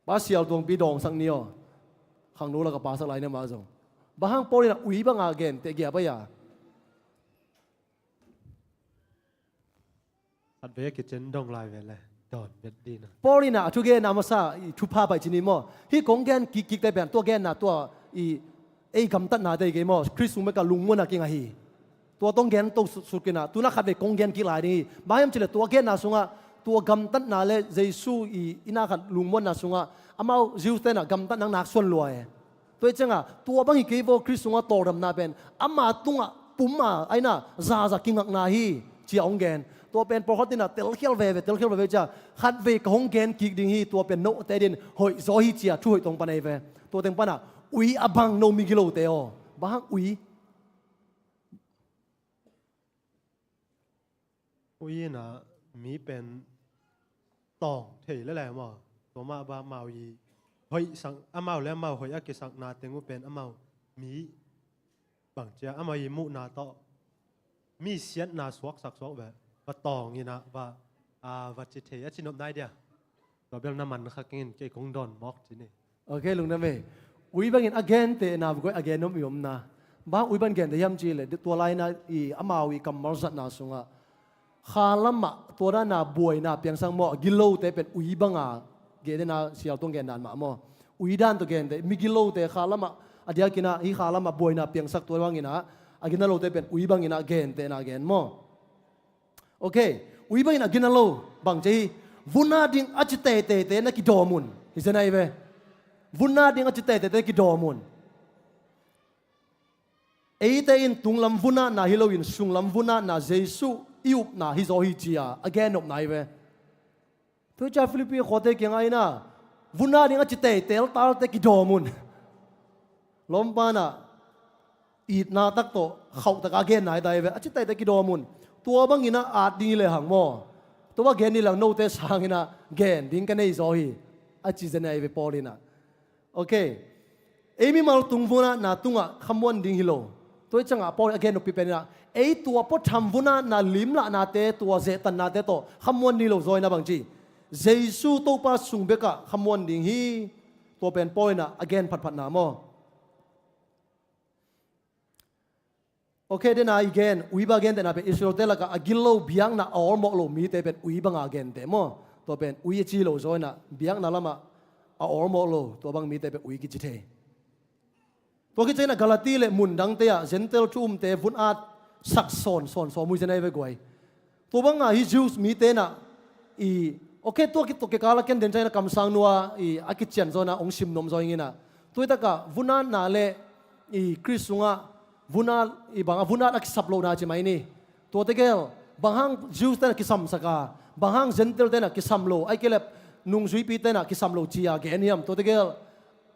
Pa Sial Tuangpi dawngsak ni aw. Khangno lak a pasak lai ni mah zong. Bang hang Paul inah ui banga genteh giap ahi a? Khat vei a kicen dong lai ve le, dawn vet dina. Paul inah a thugenna masa i thupha paih ci ni maw? Hih kong gen kikkikte pen tua genna tua i ei gamtatnate hi kei maw? Khrist sung bekah lungmuanna kingah hi. Tua tawh gen to sutsuk inah, tu-in ah khat vei kong gen kik lai ding hi. Bang hiam cih leh tua genna sungah, tua gamtatna le Jesu i, i na khat lungmuanna sungah, amau Jews tenah gamtatna naksuan lua e. Tua hi ciangah, tua bang hi kei vaw, Khrist sungah tawldamna pen ama tungah pum a, aina, zaza kingakna hi, ci-a hong gen. Tua pen pawlkhat inah telkhial veve, telkhial veve ci-a, khat vei ka hong gen kik ding hi, tua pen note ading hoih zaw hi ci-a thu hoih tawh pan ahi ve. Tua teng panah ui a bang no migilote aw. Bang hang ui? Ui inah mi pen tawng thei lel e maw? Tua mah bang amau i hoihsak, amau le amau hoih a kisakna teng uh pen amau mi bang ci-a, amau i muhna tawh mi siatna suaksak suak ve. Va tawng inah va, a, va ci thei a ci nop nai dia. Tua bel na man kha keng in, kei kong dawn mawk ci ni. Ok, lungdam e. Ui bangin a gentehna, a gen om i omna. Bang ui bang genteh hiam cih leh, tua lai-in ah i amau i kammal zatna sungah, kha lamah tua dana buaina piangsak maw, a gilote pen ui banga gentehna, Sial Tuang gen dan mah maw. Ui dan tawh genteh, migilote kha lamah, a diakin ah, hih kha lamah buaina piangsak tua bangin ah, a gina lote pen ui bangin ah gentehna gen maw. Ok, ui bangin a gina lo, bang ci hi, vun at ding a ci teiteite na kidawm un. Hi zen ahi ve. Vun at ding a ci teiteite na kidawm un. Eite in tunglam vun atna hi loin sunglam vun atna Jesu i upna hi zaw hi ci-a a gen nopna hi ve. Tua hi ciang Philippi khuate kiangah inah, vun at ding a ci teitei talte kidawm un. Lawmpa inah itna tak tawh khauh tak a genna hi ta hi ve. A ci teitei kidawm un. Tua bangin ah at ding hi lehang maw, tua bang gen ni lehang note sangin ah gen ding ka nei zaw hi, a ci zen ahi ve Paul inah. Ok. Ei mimal tung vun atna tungah khamuan ding hi lo. Tua hi ciangah Paul a gen noppi pen inah, ei tua pawtham vun atna limlahnate, tua zehtannate tawh khamuan ding hi lo zaw inah bang ci, Jesu Topa sung bekah khamuan ding hi. Tua pen Paul inah a gen phatphatna maw. Ok, dena i gen, ui bang gentehna pen Israel-te lakah a gilo biakna a awlmawh lo mite pen ui banga genteh maw. Tua pen ui a ci lo zaw inah, biakna lamah a awlmawh lo, tua bang mite pen ui kici thei. Tua khit ciangin ah Galati le mundangte ah Gentile thu umte vun at sak sawnsawn sawm ui zen ahi ve guai. Tua bangah hih Jews mite inah i, ok, tua khit tawh kikal ah ken den ciangin ah kamsang nua i a kician zaw inah hong sim nuam zaw ing inah. Tua hi takah vun atna le i Khrist sungah vun at, i bangah vun at a kisap lohna ci mai ni. Tua tegel, bang hang Jews te inah kisamsak a, bang hang Gentile te inah kisam lo, ahih kei leh nungzuipi te inah kisam lo ci-a gen hiam? Tua tegel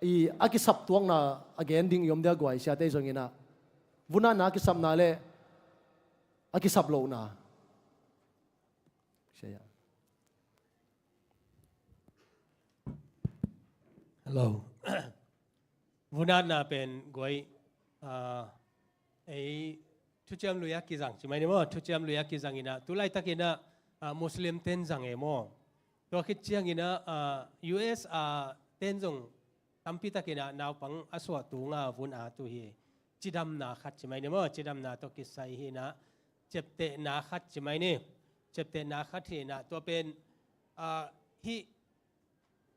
i a kisap tuakna a gen ding i om dia guai, siate zong inah. Vun atna a kisapna le a kisap lohna. Hello. Vun atna pen guai, ah, ei thuciam lui a kizang ci mai ni maw, thuciam lui a kizang inah, tu laitakin ah, ah, Muslim ten zang e maw. Tua khit ciangin ah, ah, U S A ten zong tampi takin ah naupang a suah tunga vun at uh hi. Cidamna khat ci mai ni maw, cidamna tawh kisai hi inah, ciaptehna khat ci mai ni, ciaptehna khat hi inah, tua pen, ah, hih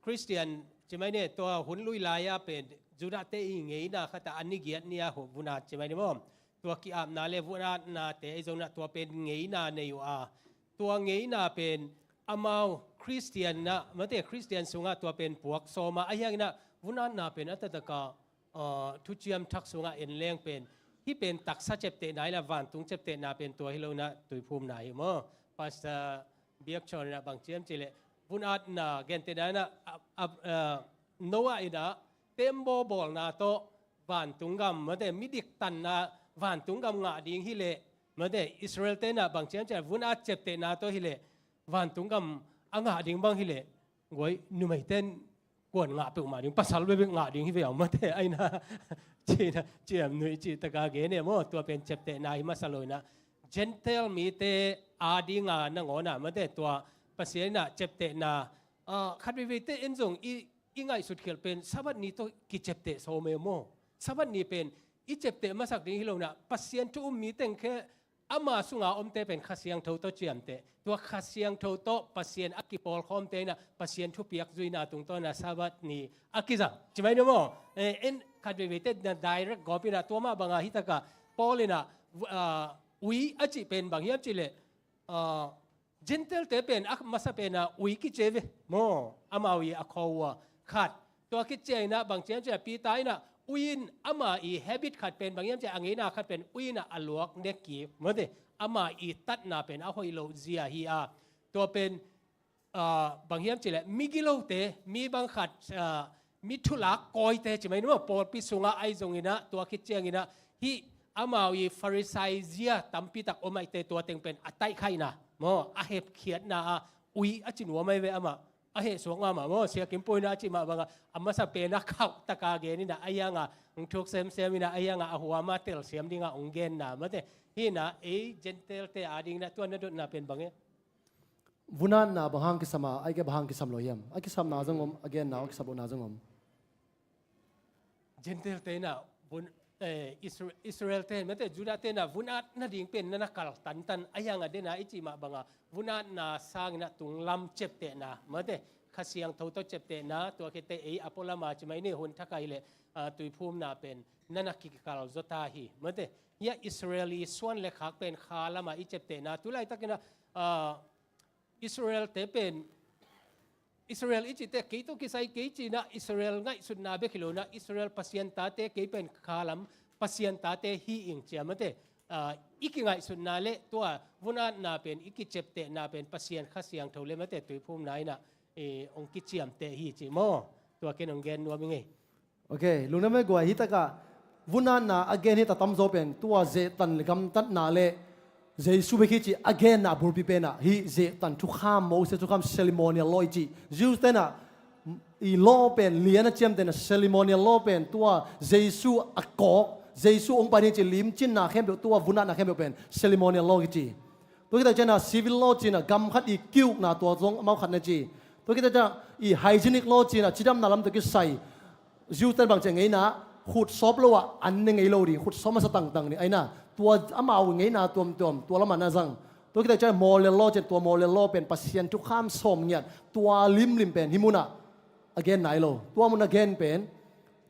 Khristian ci mai ni, tua hun lui lai-a pen Judahte i ngeina khat ah a ni giat ni-a vun-at ci mai ni maw. Tua ki-apna le vun-atnate ahi zongin ah tua pen ngeina nei uh a, tua ngeina pen amau Khristian ah, mate, Khristian sungah tua pen puak sawm a, ahi hangin ah vun-atna pen a taktak a, uh, thuciam thak sungah en leng pen, hih pen taksa ciaptehna in ah, vantung ciaptehna pen tua hi lo in ah tuiphumna hi maw. Pastor Biak Chon in ah bang ci hiam cih leh, vun-atna gentehna in ah, a, a, uh, Noah in ah tembaw bawlna tawh vantung gam, mate, midik tanna vantung gam ngah ding hi leh, mate, Israel-te in ah bang ci hiam cih leh, vun-at ciaptehna tawh hi leh vantung gam a ngah ding bang hi leh, guai, numeite in kuan ngah peuhmah ding, pasal bekbek ngah ding hi ve aw, mate, ahi na, ci-in ah ciamnuih cih tak a gen e maw. Tua pen ciaptehna hi masa lo in ah, Gentile mite ading a nangawn ah, mate, tua Pasian in ah ciaptehna, ah, khat veiveite en zong i, i ngaihsut khialh pen Sabbath ni tawh kiciapteh sawm e maw. Sabbath ni pen i ciapteh masak ding hi lo in ah, Pasian thu um mi teng khe, ama sunga omte pen Kha Siangtho tawh ciamteh. Tua Kha Siangtho tawh Pasian a kipawlkhawmte in ah Pasian thupiak zuina tungtawn in ah Sabbath ni a kizang ci mai ni maw. Eh, en khat veiveite in ah direct gawp in ah, tua mah bang a hi tak a Paul in ah, ah, ui a cih pen bang hiam cih leh, ah, Gentile-te pen a masa pen ah ui kici ve maw, amau i a khaw uh a khat. Tua khit ciangin ah bang ci hiam cih leh, Peter in ah ui in, ama i habit khat pen bang hiam cih leh, a ngeina khat pen ui in ah a luak ne kik, mate, ama i tatna pen a hoih loh zia hi a. Tua pen, ah, bang hiam cih leh, migilote, mi bang khat, ah, mi thulak kawite ci mai ni maw, pawlpi sungah ahi zongin ah, tua khit ciangin ah hih amau i Farisai zia tampi tak om ahih teh, tua teng pen a taihkhaihna maw, a hepkhiatna a ui a ci nuam ahi ve amah. A heh suak mahmah maw, Sia Kim Pu in ah a cih mah bang a, a masa pen ah khauh tak a gen in ah, ahi hang a hong thuk semsem in ah, ahi hang a a huam a telsiam ding a hong genna, mate. Hi in ah, ei Gentile-te ading in ah tua na dotna pen bang e? Vun-atna bang hang kisam a, ahih kei leh bang hang kisam lo hiam? A kisamna zong om, a genna, a kisam lohna zong om. Gentile-te in ah vun, eh, Isra-, Israel-te, mate, Judah-te in ah vun-at nading pen na na kal tantan, ahi hang a, den a i cih mah bang a, vun-atna sangin ah tunglam ciaptehna, mate, Kha Siangtho tawh ciaptehna, tua khit teh ei a pualam a ci mai ni, hun thak a hi leh, ah, tuiphumna pen na na kikal zaw ta hi, mate. Hih a Israel i suan le khak pen kha lam a i ciaptehna, tu laitakin ah, ah, Israel-te pen, Israel i cih teh kei tawh kisai kei ci-in ah, Israel ngaihsutna bek hi lo in ah, Israel Pasian tate, kei pen kha lam Pasian tate hi ing ci a, mate. Ah, i kingaihsutna le tua vun-atna pen, i kiciaptehna pen Pasian Kha Siangtho le, mate, tuiphumna in ah, eh, hong kiciamteh hi ci maw. Tua ken hong gen nuam ing ei. Ok, lungdam e guai. Hih tak a vun-atna a gen hita tamzaw pen tua zehtan le gamtatna le Jesu bek hi cih a genna a bulpi pen ah, hih zehtan thukham, Moses thukham ceremonial law i cih, Jews-te in ah i law pen lian a ciamtehna, ceremonial law pen tua Jesu a kawk, Jesu hong pai ding cih limcinna khempeuh, tua vun-atna khempeuh pen ceremonial law kici. Tua khit tak ciangin ah civil law ci-in ah gam khat i ki-ukna, tua zong amau khat na ci. Tua khit tak ciangin ah i hygienic law ci-in ah cidamna lam tawh kisai, Jews-te in bang ci a ngeina, khut sawp lo ah an ne ngei lo ding, khut sawp masa tangtang ding, ahi na, tua amau ngeina tuamtuam tua lam ah na zang. Tua khit tak ciangin ah moral law ci-in, tua moral law pen Pasian thukham sawm ngiat, tua limlim pen hih mun ah a gen nai lo. Tua mun a gen pen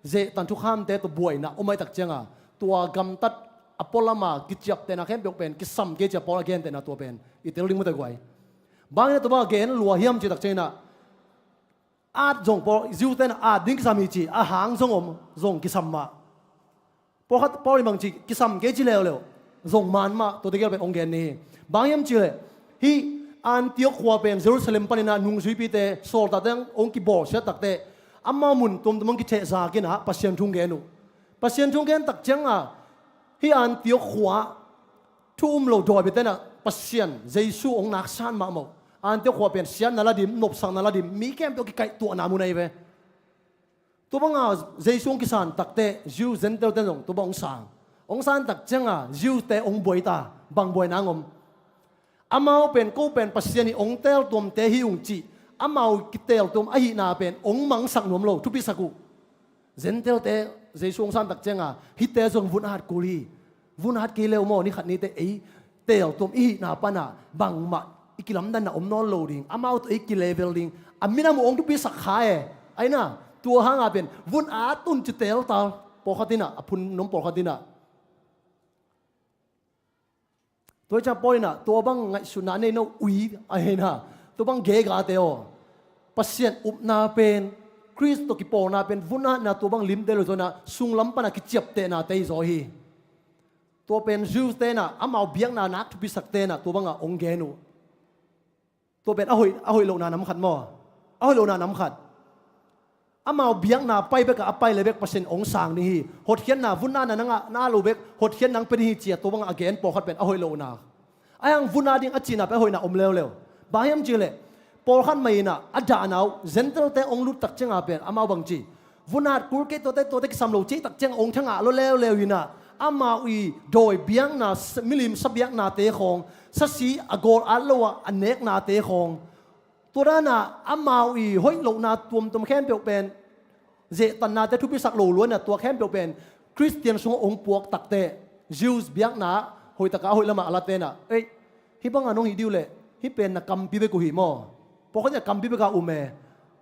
zehtan thukhamte tawh buaina om ahih tak ciangin ah, tua gamtat a pualam a kiciaptehna khempeuh pen kisam kei ci-a Paul a gentehna tua pen i tel ding mu teh guai. Bang hang a tua bang a gen lua hiam cih tak ciangin ah, at zong Paul, Jews-te in ah at ding kisam hi ci, a hang zong om, zong kisam mah. Pawlkhat, Paul in bang ci, kisam kei ci leuleu, zong man mah, tuate gel pen hong gen ni. Bang hiam cih leh, hih Antioch khua pen Jerusalem panin ah nungzuipite, sawltakte hong kibawlsiat tak teh, amau mun tuamtuam hong kithehzak in ah Pasian thu hong gen uh. Pasian thu hong gen tak ciangin ah, hih Antioch khua thu um lo dawi biate in ah Pasian, Jesu hong naksan mahmah uh. Antioch khua pen siatna la dim, nopsakna la dim, mi khempeuh kikaihtuahna mun ahi ve. Tua bang a Jesu hong kisan tak teh, Jew Gentile-te zong tua bang hong sang. Hong san tak ciangin ah Jews-te hong buai ta, bang buaina hong om? Amau pen, ko pen Pasian i hong teltuamte hi ung cih, amau kiteltuam ahihna pen hong mangsak nuam lo, thupisak uh. Gentile-te Jesu hong san tak ciangin ah, hihte zong vun-at kul hi. Vun-at kei leu maw, ni khat ni teh ei teltuam i hihna pan ah bangmah i kilamdanna om nawn lo ding, amau tawh ei kilevel ding, a minam uh hong thupisak kha e. Ahi na, Tua hanga pen vun at un ci teltal pawlkhat inah, a phun nong pawlkhat inah. Tua hi ciang Paul inah tua bang ngaihsutna nei no ui a hi na, tua bang gegate aw. Pasian upna pen, Khrist tawh kipawlna pen vun atna tua bang limte lo zaw inah, sunglam pana kiciaptehnate hi zaw hi. Tua pen Jews te inah amau biakna nak thupisakte inah tua banga hong gen uh. Tua pen a hoih, a hoih lohna nam khat maw? A hoih lohna nam khat. Amau biakna pai beka a pai le bek Pasian hong sang ding hi. Hotkhiatna vun atna nang a na lo bek hotkhiatna nang pia ding hi cia tua banga a gen pawlkhat pen a hoih lohna. Ahi hang vun at ding a cihna pen a hoihna om leuleu. Bang hiam cih leh pawlkhat mah inah a dahna uh Gentile te hong lut tak cianga pen amau bang ci, vun at kul kei, tuate, tuate kisam lo cih tak ciang hong thangah lo leuleu inah, amau i dawi biakna, sa-, milim sa biaknate khawng, sasi a gawl at lo ah a neknate khawng, tua dana amau i hoih lohna tuamtuam khempeuh pen, zehtannate thupisak lo luanah tua khempeuh pen Khristian sungah hong puak takteh, Jews biakna hoihtaka a hoih lamah a latte inah, ei, hih banga nong hih dih uh leh hih pen na kampi bek uh hi maw? Pawlkhat in a kampi beka um e.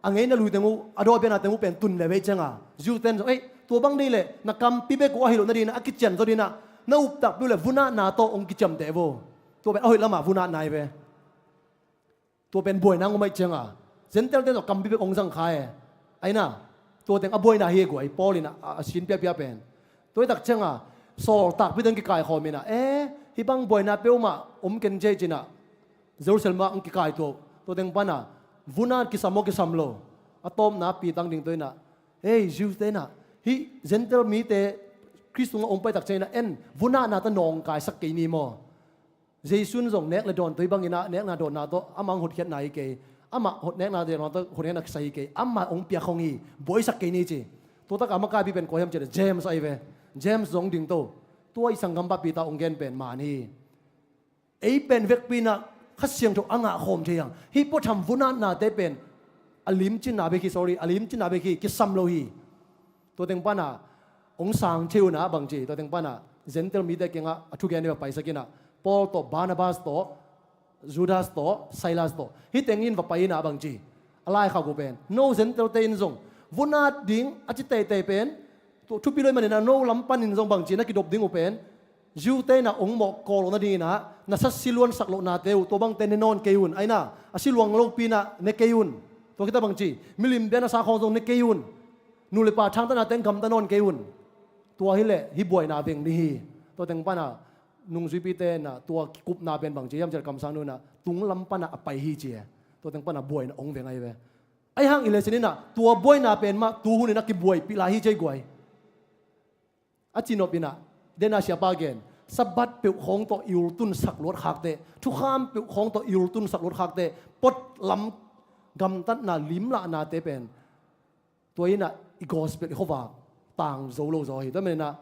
A ngeina lui teng uh, a dawi biakna teng uh pen tun le vei cianga Jew ten zong, ei, tua bang dih leh na kampi bek uh ahi loh nadinah, a kician zaw dinah, na uptakpi uh leh vun atna tawh hong kiciamteh vo. Tua pen a hoih lamah vun atna hi ve. Tua pen buaina hong om ahih cianga Gentile ten zong kampi bek hong zang kha e. Ahi na, tua teng a buaina hi e guai, Paul in a, a, a sin piapia pen. Tua hi tak cianga sawltakpi teng kikaikhawm inah, e, hih bang buaina peuhmah om ken ciai cinah Jerusalem ah hong kikaituah uh. Tua teng pana vun at kisam aw kisam lo, a tawpna Peter ding tua inah, ei, Jews te inah, hih Gentile mite Khrist tungah hong pai tak ciang inah en, vun atna tawh nawngkaisak kei ni maw? Jesu in zong nek le dawn tua hi bang inah, nekna dawnna tawh amah hong hotkhiatna hi kei. Amah hot nekna dawnna tawh hotkhiatna kisai hi kei. Amah hong piak hong hi, buaisak kei ni ci. Tua takah makaipi pen kua hiam cih leh James ahi ve. James zong ding to. Tua i sanggam pa Peter hong gen pen man hi. Ei pen vekpi inah Kha Siangtho a ngahkhawm thei hang. Hih puatham vun atnate pen a limcinna bek hi, sorry, a limcinna bek hi, kisam lo hi. Tua teng pana hong sang thei uh na bang ci, tua teng pana Gentile mite kiangah a thugen in va paisak inah, Paul tawh, Barnabas tawh, Judas tawh, Silas tawh, hih teng in va pai inah bang ci, a laikhak uh pen, no Gentile te in zong vun at ding a ci teitei pen, tua thupi lo ahih maninah no lam panin zong bang ci na kidop ding uh pen, Jew te inah hong mawh kawk loh nadinginah na sasi luansak lohnate uh, tua bangte ne nawn kei un. Ahi na, a si luang lopi inah ne kei un. Tua khit a bang ci, milim biakna sa khawng zong ne kei un. Nu le pa thangtatnate gamta nawn kei un. Tua hileh hih buaina veng ding hi. Tua teng pana nungzuipite inah tua kikupna pen bang ci hiam cih leh kamsang nu inah tung lam pana a pai hi ci e. Tua teng pana buaina hong veng ahi ve. Ahi hang i lesson inah tua buaina pen mah tuhun inah kibuaipih lai hi ci e guai. A cinop inah, den a siapa gen, Sabbath peuh khawng tawh i ultunsak luat khakte, thukham peuh khawng tawh i ultunsak luat khakte, pot lam gamtatna limlahnate pen, tua inah i gospel i khuavak tang zo lo zaw hi. Tua maninah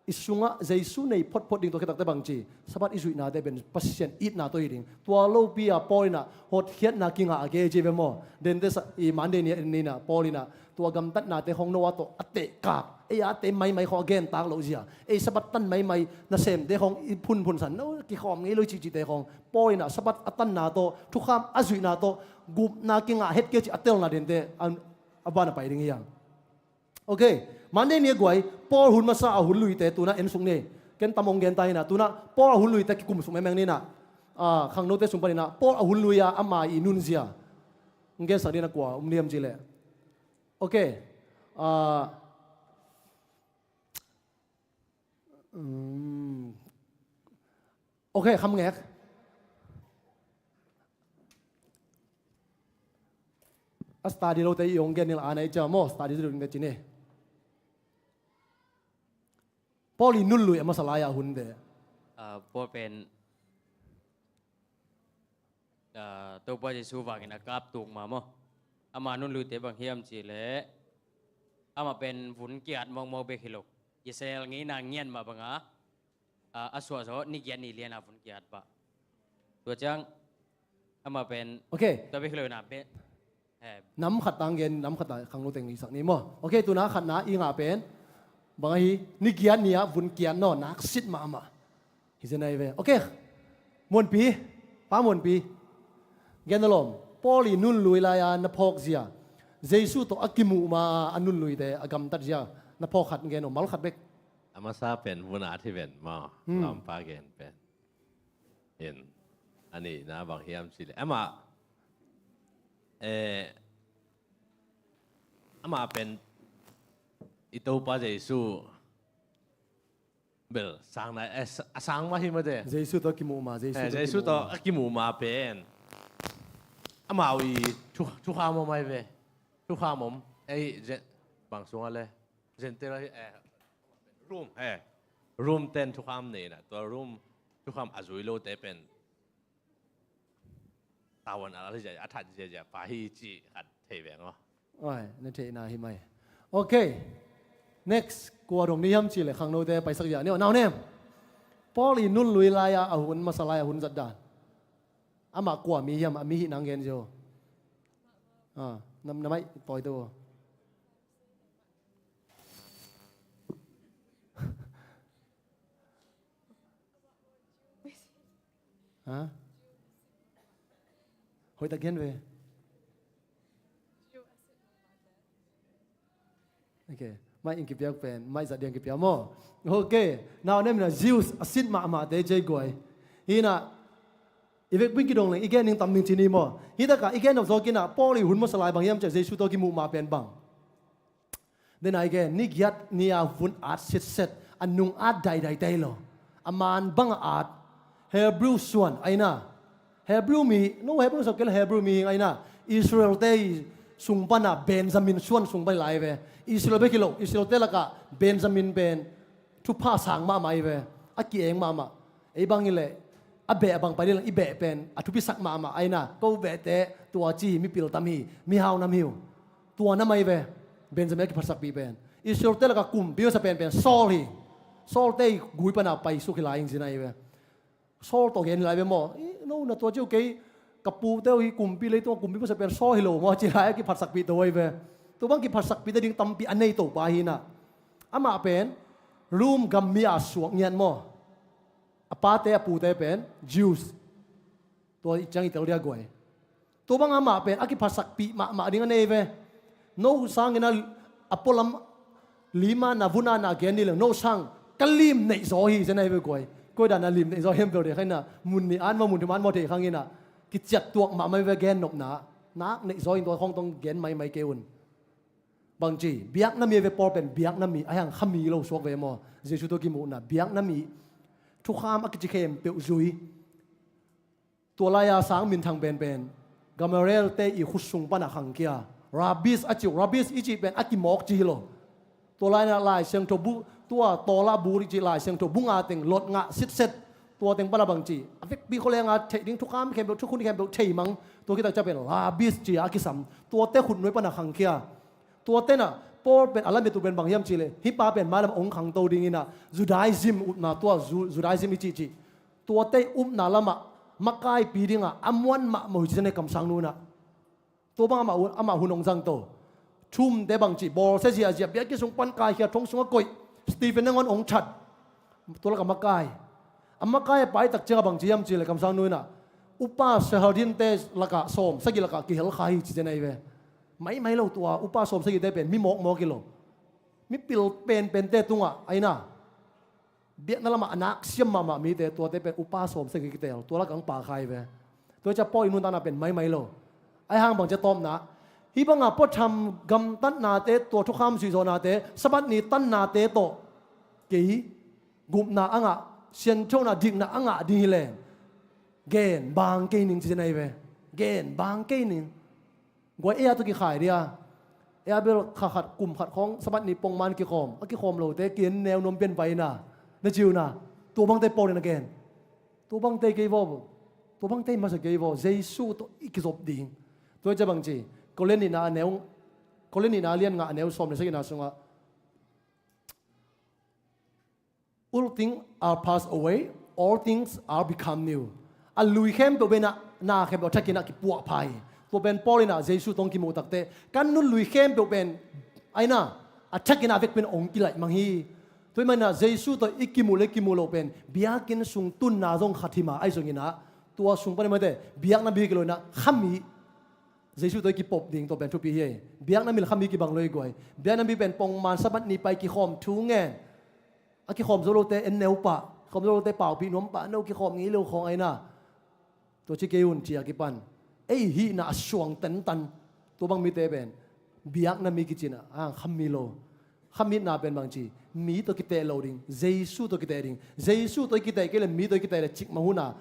i sungah Jesu nei photphot ding, tua khit takte bang ci, Sabbath i zuihnate pen Pasian itna tawh hi ding. Tua lopi a Paul inah hotkhiatna kingah a kei ci ve maw? Dente sa i Monday ni inah Paul inah tua gamtatnate khawng no a tawh a tehkak, ei a teh maimai khawng a gentak loh zia, ei Sabbath tan maimai nasemte khawng i phunphunsan, no kikhawm ngei lo i cihcihte khawng, Paul inah Sabbath a tanna tawh, thukham a zuihna tawh, gupna kingah het kei cih a telna dente a, a ban a pai ding hi hang. Ok, Monday ni a guai, Paul hun masa a hun luite tuna en suk ni. Ken tam hong gen ta hi na, tuna Paul a hun luite kikum suk mengmeng ni na. Ah, khangnote sung paninah Paul a hun lui a ama i nunzia hong gensak ding na kua om liam ci leh. Ok. Ah, um, ok, kham ngek. A study lote i hong gen nila ana i cia maw, study ziduk ding te ci ni. Paul i nun lui a masa lai a hun te. Ah, Paul pen, ah, Topa Jesu vangin a kap tuk ma maw. Ama nun luite bang hiam ci leh, ama pen vun kiat mawkmawk bek hi lo. Israel ngeina ngian mah banga, ah, a suah zaw ni giat ni liana vun kiat pah. Tua ciang ama pen, ok, tua bek hi lo na pen, eh, nam khat tang gen, nam khat tang khangno teng i sak ni maw. Ok, tuna khatna i ngah pen bang ahi, ni giat ni a vun kiat naw, naksit mahmah. Hi zen ahi ve. Ok. Muanpi, Pa Muanpi. Gen a lawm. Paul i nun lui lai a na phawk zia, Jesu tawh a kimuh ma a nunluite a gamtat zia na phawk khat gen uh, mal khat bek. A masa pen vun at hi ven maw. Hmm. Lampa gen pen. In. A nihna bang hiam cih leh amah, eh, amah pen i Topa Jesu bel sang nai, eh, sa-, a sang mah hi mate. Jesu tawh kimuh ma, Jesu Eh, tawh Jesu kimuh tawh ma. A kimuh ma pen amau i thu, thukham om ai ve. Thukham om. Ei, je-, bang sung a le. Gentile, eh, Rom, eh, Rom ten thukham nei na. Tua Rom thukham a zui lote pen tawan a la zia, a that zia zia pa hi ci khat thei veng aw. Oi, na theihna hi mai. Ok. Next, kua dong ni hiam ci le khangnote paisak zia ni aw. Nau nem. Paul i nunlui lai-a a hun, masa lai-a hun zat dan. Amah kua mi hiam, a mi hi nang gen zia aw. Ah, nam, namai, toi tu aw. Ha? Hoih tak gen ve. Ok. Mai in kipiak pen, mai zat diang kipiak maw. Ok. Nau nem na Jews a sit mahmahte ci guai. Hi na, i vekpi in kidong leng, i gen ning tam ning ci ni maw. Hi taka, i gen nop zawk in a, Paul i hun masa lai bang hiam ci a Jesu tawh kimuh ma pen bang. Then a i gen, ni giat ni a vun at sitset, a nung at daidai tei lo. A man bang a at, Hebrew suan, ai na. Hebrew mi, no Hebrew suan kei le Hebrew mi hing ai na. Israel te i sung pan a Benjamin suan sung pan lai ve. Israel bek hi lo, Israel te laka Benjamin pen thupha sang mahmah hi ve. A ki-eng mahmah. Ei bang hi le, a beh a bang pai ding lang i beh pen a thupisak mahmah ai na. Ko behte tua ci hi, mipil tam hi, mihau nam hi uh. Tua na mai ve. Benjamin a kiphatsakpih pen. Israel te laka kumpi masa pen pen Saul hi. Saul te i gui pana paisuk hi lai in zina hi ve. Saul tawh gen hi lai ve maw. I, no, na tua ci uh kei ka pute uh hi kumpi leitung a kumpi masa pen Saul hi lo maw ci lai a kiphatsakpih to hi ve. Tua bang kiphatsakpih te ding tampi a nei to pa hi na. Amah pen Rom gam mi a suak ngiat maw. A pate a pute pen Jews. Tua i ciang i tel dia guai. Tua bang amah pen a kiphatsakpih mahmah ding a nei ve. No sangin a, a pualam lima na vuna na gen ni le no sang ka lim neih zaw hi zen a hi ve guai. Koi dan a lim neih zaw hiam bel de khaina mun ni an maw mun thim an maw thei khangin a kiciat tuak mahmah hi ve gen nopna. Nak neih zaw in tua khawng tong gen maimai kei un. Bangci biakna mi a hi ve Paul pen biakna mi a hiang khami lo suak ve maw. Jesu tawh kimuhna biakna mi thukham a kici khempeuh zui. Tua lai-a sang minthang penpen Gamaliel te i khut sung pana khangkhia. Rabbis a ci uh, rabbis i cih pen a kimawk ci hi lo. Tua lai-a Lai Siangtho bu, tua tawla bu i cih Lai Siangtho bu nga teng lot ngah sitset. Tua teng pana bangci a vekpi khualenga theih ding thukham khempeuh, thukhun khempeuh thei mang. Tua kitak cia pen rabbis ci a kisam. Tuate khut nuai pana khangkhia. Tua tena Paul pen a lamet uh pen bang hiam cih le hih pa pen mailam ong khangto dingin a Judaism utna tua Ju-, Judaism i cihcih. Tuate upna lamah makaipi dingah a muan mahmah uh hi ci ne kamsang nunah. Tua bang amah, amah hun hong zang to. Thumte bangci bawlsia ziahziah biakinn sung pan kaikhia thong sungah koih. Stephen nangawn hong that. Tua lakah makai. A makai a paitak ciangah bangci hiam cih le kamsang nunah upa Sanhedrinte lakah sawm sagih lakah kihel kha hi ci zen ahi ve. Maimai lo tua upa sawm sagihte pen mi mawkmawk hi lo. Mipil penpente tungah aina. Biakna lamah a nak siam mahmah mite tuate pen upa sawm sagih kitel tua lakah ang pahkhai ve. Tua cia Paul i nuntakna pen maimai lo. Ahi hang bang cia tawpna hih bangah puatham gamtatnate tua thukham zuihzawhnate Sabbath ni tannate tawh kei gupna a ngah sianthona dikna a ngah ding hi leng gen bang kei ning ci zen ahi ve. Gen bang kei ning. Guai ei a tawh kikhai dia. Ei a bel kha khat kum khat khawng Sabbath ni pongman kikhawm a kikhawm lote ki-en neu nuam pian paina na ciuna. Tua bangte Paul in a gen. Tua bangte kei vaw. Tua bangte masa kei vaw Jesu tawh i kizop ding. Tua i cia bangci Korin nihna a neu, Korin nihna a lian nga a neu sawm le sagihna sungah All things are passed away, all things are become new. A lui khempeuh pen a na khempeuh a thakin a kipuah pha hi. Tua pen Paul in a Jesu tawh hong kimuh takte kan nun lui khempeuh pen aina a thakin a vekpi in hong kilaih mang hi. Tua hih manin a Jesu tawh i kimuh le kimuh loh pen biakinn sung tunna zong khat hi ma ahi zongin a tua sung panin mate biakna bik lo in a khami Jesu tawh i kipop ding tua pen thupi hi. Biakna mi le khami kibang lo hi guai. Biakna mi pen pongman Sabbath ni pai kikhawm thu ngen. A kikhawm zo lote en neu pah, kikhawm zo lote paupih nuam pah, no kikhawm ngei lo khawng aina. Tua ci kei un ci a kipan. Ei hihna a suang tantan. Tua bang mite pen biakna mi kici na, a khami lo. Khamitna pen bang ci, mi tawh kiteh lo ding, Jesu tawh kiteh ding. Jesu tawh i kiteh kei le mi tawh i kiteh le cikmah hun a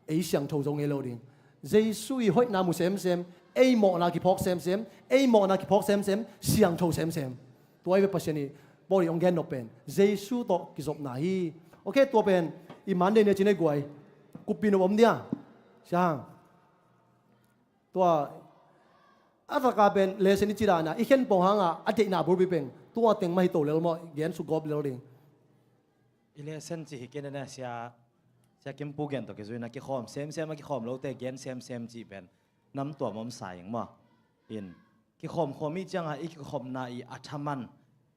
ei siangtho zo ngei lo ding. Jesu i hoihna mu semsem, ei mawhna kiphawk semsem, ei mawhna kiphawk semsem, siangtho semsem. Tua i ve Pasian i Paul i hong gen nop pen Jesu tawh kizopna hi. Ok, tua pen i Monday ni a ci nei guai. Kuppih nop om dia. Siang. Tua a taka pen lesson i ci dana i khen pong hanga a deihna bulpi pen tua teng mah hi to lel maw, gen suk gawp lel ding. I lesson ci hi kei na sia, sia Kimpu gen tawh kizui na kikhawm semsem a kikhawm lote gen semsem ci pen nam tuam om sa ing maw. In kikhawm khawm i cianga i kikhopna i a thaman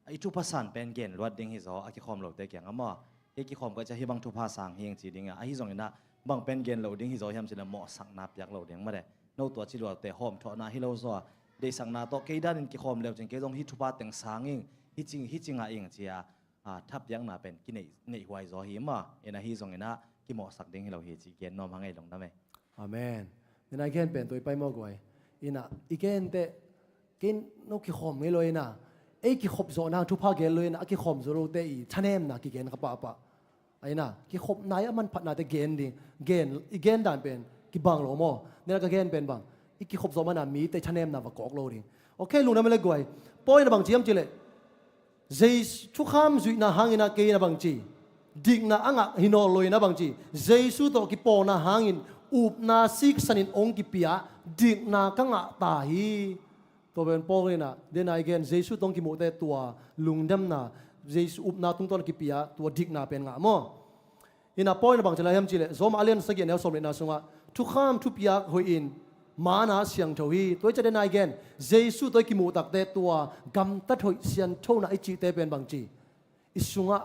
i thupha san pen gen luat ding hi zaw a kikhawm lote kianga maw. Hi kikhawm ka cia hi bang thupha sang hi ing ci dinga ahi zongina bang pen gen lo ding hi zaw hiam cina mawhsakna piak lo ding mah de. No tua ci luatte hawm thawhna hi lo zaw a deihsakna tawh kei danin kikhawm leu cin kei zong hi thupha teng sang ing hi cing hi cinga ing cia a, thapiakna pen kineih neihhuai zaw hi mah. Ina hi zongina kimawhsak ding hi lo hi ci gen nuam hang ei lungdam ei. Amen. Nina i gen pen tua i pai maw guai. Ina i gen teh kei no kikhawm ngei lo ina ei kikhop zawhna thupha gen lo ina a kikhawm zo lote i thanemna kigen kha pahpah. Aina kikhopna i a manphatnate gen ding. Gen i gen dan pen kibang lo maw. Nina ka gen pen bang i kikhop zawh mana mite i thanemna va kawk lo ding. Ok, lungdam le guai. Paul ina bang ciam cileh Jesu thukham zuihna hangin a kei na bang ci dikna a ngah hi nawl lo in a bang ci Jesu tawh kipawlna hangin upna siksanin ong kipia dikna ka ngah ta hi. Tua pen Paul in a dena i gen Jesu tawh ong kimuhte tua lungdamna Jesu upna tungtawn kipia tua dikna pen ngah maw. Ina Paul in a bang ci lai hiam cileh Roma a lian sagih a neu sawm le na sungah thukham thupiak hoih in mana siangtho hi. Tua i ca dena i gen Jesu tawh i kimuh takte tua gamtat hoih sianthona i cihte pen bang ci i sungah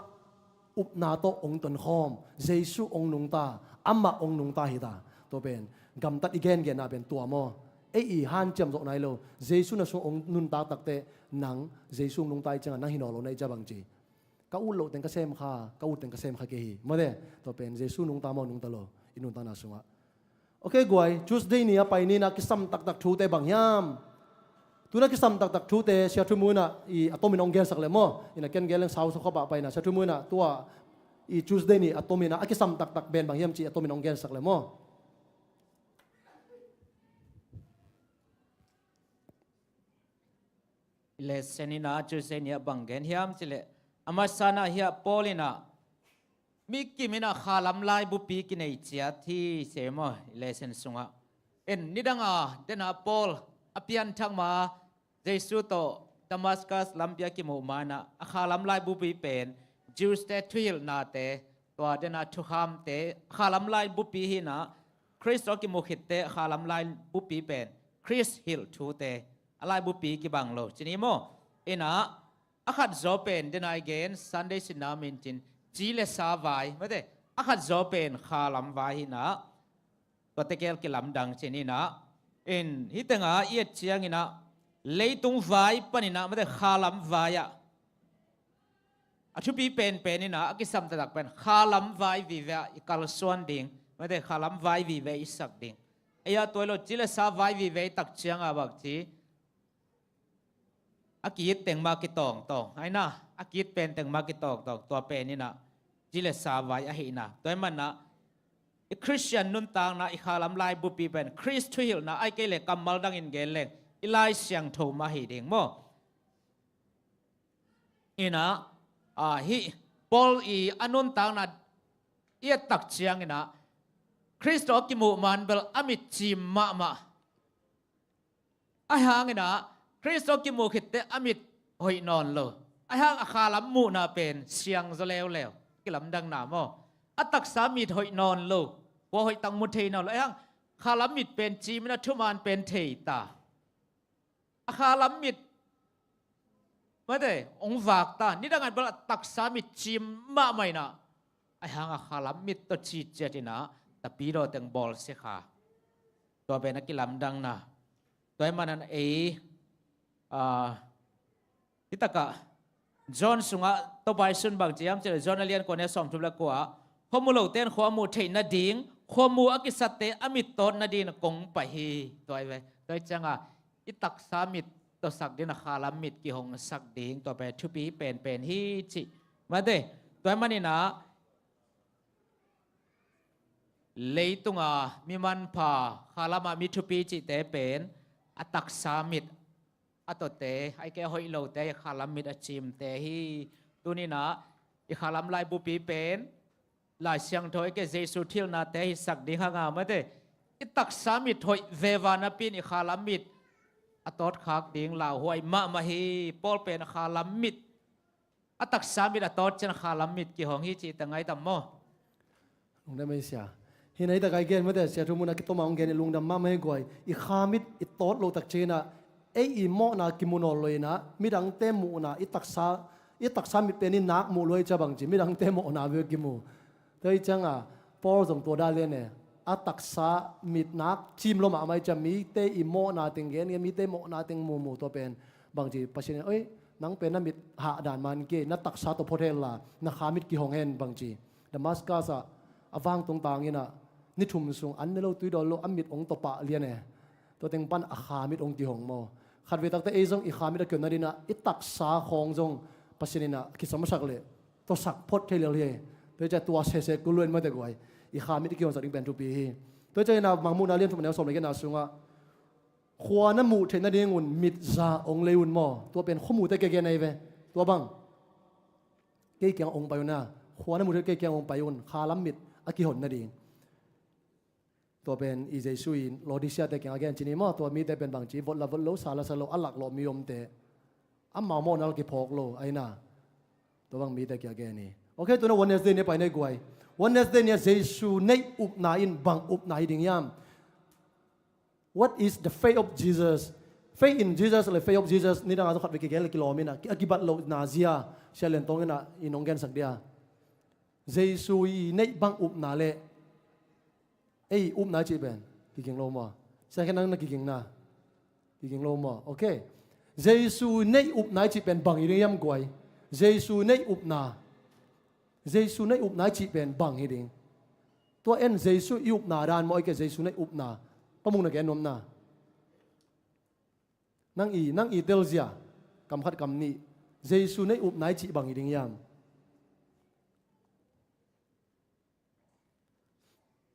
upna tawh ong tonkhawm Jesu ong nungta amah ong nungta hita. Tua pen gamtat i gengenna pen tua maw. Ei i hanciam zawh nai lo Jesu na sung ong nuntak takte nang Jesu ong nungta i cianga nang hi nawl lo na i ca bang ci. Ka ut loh teng ka sem kha, ka ut teng ka sem kha kei hi. Mawte, tua pen Jesu nungta maw nungta lo, i nuntakna sungah. Ok guai, Tuesday ni a pai ni na kisam taktak thute bang hiam? Tuna kisam taktak thute sia thu mu ina i a tomin ong gensak le maw. Ina ken gen leng sau sa khop ah pai na sia thu mu ina tua i Tuesday ni a tomin a kisam taktak ben bang hiam ci a tomin ong gensak le maw. Lesson ina Tuesday ni a bang gen hiam cileh a masana hi a Paul ina mi kim ina khalam lai bupi kinei ciat hi se maw lesson sungah. En nidanga dena Paul a pianthak ma Jesu tawh Damascus lampi a kimuh mana a khalam lai bupi pen Jews te thuhilhnate tua dena thukhamte a khalam lai bupi hina Khrist tawh kimuh khitte a khalam lai bupi pen Khrist hilh thute a lai bupi kibang lo cini maw. Ina a khat zaw pen dena i gen Sunday sinna min cin ci le sa vai mate a khat zaw pen khalam vai hina tua tekel kilamdang cin ina in hitenga i et ciangina leitung vai panina mate khalam vai ah a thupi penpen ina a kisam taktak pen khalam vai vive ah i kalsuan ding mate khalam vai vive i sak ding. Ei a tuai lo ci le sa vai vive i tak cianga bak ci a kiit teng mah kitawngtawng aina a kiit pen teng mah kitawngtawng tua pen ina ci le sa vai ahina tua i manna i Christian nuntakna i khalam lai bupi pen Khrist thuhilhna ai kei le kammal dangin gen leng i Lai Siangtho mah hi ding maw. Ina a hi Paul i a nuntakna i et tak ciangina Khrist tawh kimuh man bel a mit cim mahmah. Ahi hangina Khrist tawh kimuh khitte a mit hoih nawn lo. Ahi hang a khalam muhna pen siang zaw leuleu kilamdangna maw. A taksa mit hoih nawn lo. Kua hoih tak mu thei nawn lo ahi hang khalam mit pen cimina thuman pen thei ta. A khalam mit mate ong vak ta nidang an bal a taksa mit cim mahmah ina ahi hang a khalam mit tawh citciat ina tapidaw teng bawl sia kha. Tua pen a kilamdangna Tua ahih manin ei, ah, hi takah John sungah Topa Jesu'n bang ci hiam cih leh, John a lian kua, a neu sawmthum le kua ah, khuamu lote in khua muh theih nading, khuamu a kisate a mit tawt nadingin kong pai hi. Tua hi ve. Tua hi ciangah i taksa mit tawsak dingin a khalam mit kihongsak ding, tua pen thupi penpen hi cih. Mate, tua ahih manin ah leitunga mi manpha, khalamah mi thupi cihte pen a taksa mit a tawte, ahih kei leh a hoih lote, a khalam mit a cimte hi. Tuni-in ah i khalam laibupi pen Lai Siangtho, ahih kei leh Jesu thilnate hisak ding hang a, mate, i taksa mit hoih veve napi-in i khalam mit a tawtkhak ding lauhuai mahmah hi. Paul pen a khalam mit, a taksa mit a tawt ciang a khalam mit kihong hi cih teng ngai tam maw? Lungdam ei sia. Hi na, hi takah i gen, mate, Sia Thu Mun a kitom a hong gen hi, lungdam mahmah hi guai. I kha mit i tawt loh tak ciangin ah ei i mawhna kimu nawn lo-in ah midangte muhna, i taksa, i taksa mit pen i nak muh lua ahih ciang bang ci, midangte mawhna bek kimu. Tua ahih ciangah Paul zong tua dan lian e. A taksa mit nak cim lua mahmah ahih ciang mite i mawhna teng gen, mite mawhna teng mumu, tua pen bang ci, Pasian in, oi, nang pen na mit hah dan man kei, na taksa tawh phot hen la, na kha mit kihong hen, bang ci. Damascus ah a vang tungtang in ah ni thum sung an ne lo, tui dawn lo, a mit hong tawpah lian e. Tua teng pan a kha mit hong kihong maw. Khatvei takte ei zong i kha mit a kihong nadingin ah i taksa khawng zong Pasian in ah kisam masak leh tawsak phot thei lel hi. Tua hi ciang tua sese kul lua-in, mate guai, i kha mit i kihongsak ding pen thupi hi. Tua hi ciangin ah Mangmuhna lian thum, a neu sawm le giatna sungah khua na muh theih nadingun mit za hong lei un maw. Tua pen khuamute kiang gen ahi ve. Tua bang kei kiang hong pai un a, khua na muh theih kei kiang hong pai un, khalam mit a kihon nading. Tua pen i Jesu in Laodicea-te kiangah gen ci ni maw. Tua mite pen bang ci, vot la vot lo, sa la sa lo, a lak lawh mi omte, amau mawhna kiphawk lo, ahi na. Tua bang mite kiangah gen hi. Ok, tu-in ah Wednesday ni a pai ni guai. Wednesday ni-ah Jesu neih upna in bang upna hi ding hiam? What is the faith of Jesus? Faith in Jesus le faith of Jesus, nidang a zong khatvei kigen le kilawm in ah, a kibat lohna zia Sia Lian Tawng in ah i nong gensak dia. Jesu i neih bang upna le ei upna i cih pen kiging lo maw? Sia Khen Nang, na kiging na? Kiging lo maw? Ok. Jesu neih upna i cih pen bang hi ding hiam guai? Jesu neih upna, Jesu neih upna i cih pen bang hi ding? Tua en, Jesu i upna dan maw, ahih kei leh Jesu neih upna? Pa Mung, na gen nuam na. Nang i, nang i telzia, kam khat kam nih, Jesu neih upna i cih bang hi ding hiam?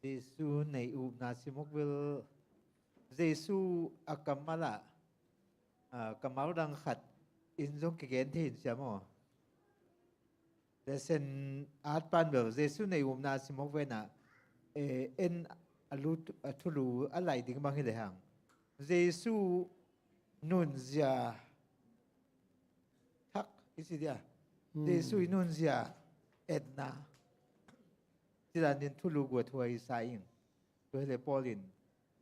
Jesu neih upna sim mawk vel, Jesu a kammal ah, ah, kammal dang khat in zong kigen thei in sia maw. Lesen at pan bel Jesu neih upna sim mawk vel in ah, eh, en a lu, a thulu a laih ding bang hi lehang, Jesu nunzia thak i ci dia. Hmm. Jesu i nunzia etna, ci dan in thulu guat huai sa ing. Tua hi leh Paul in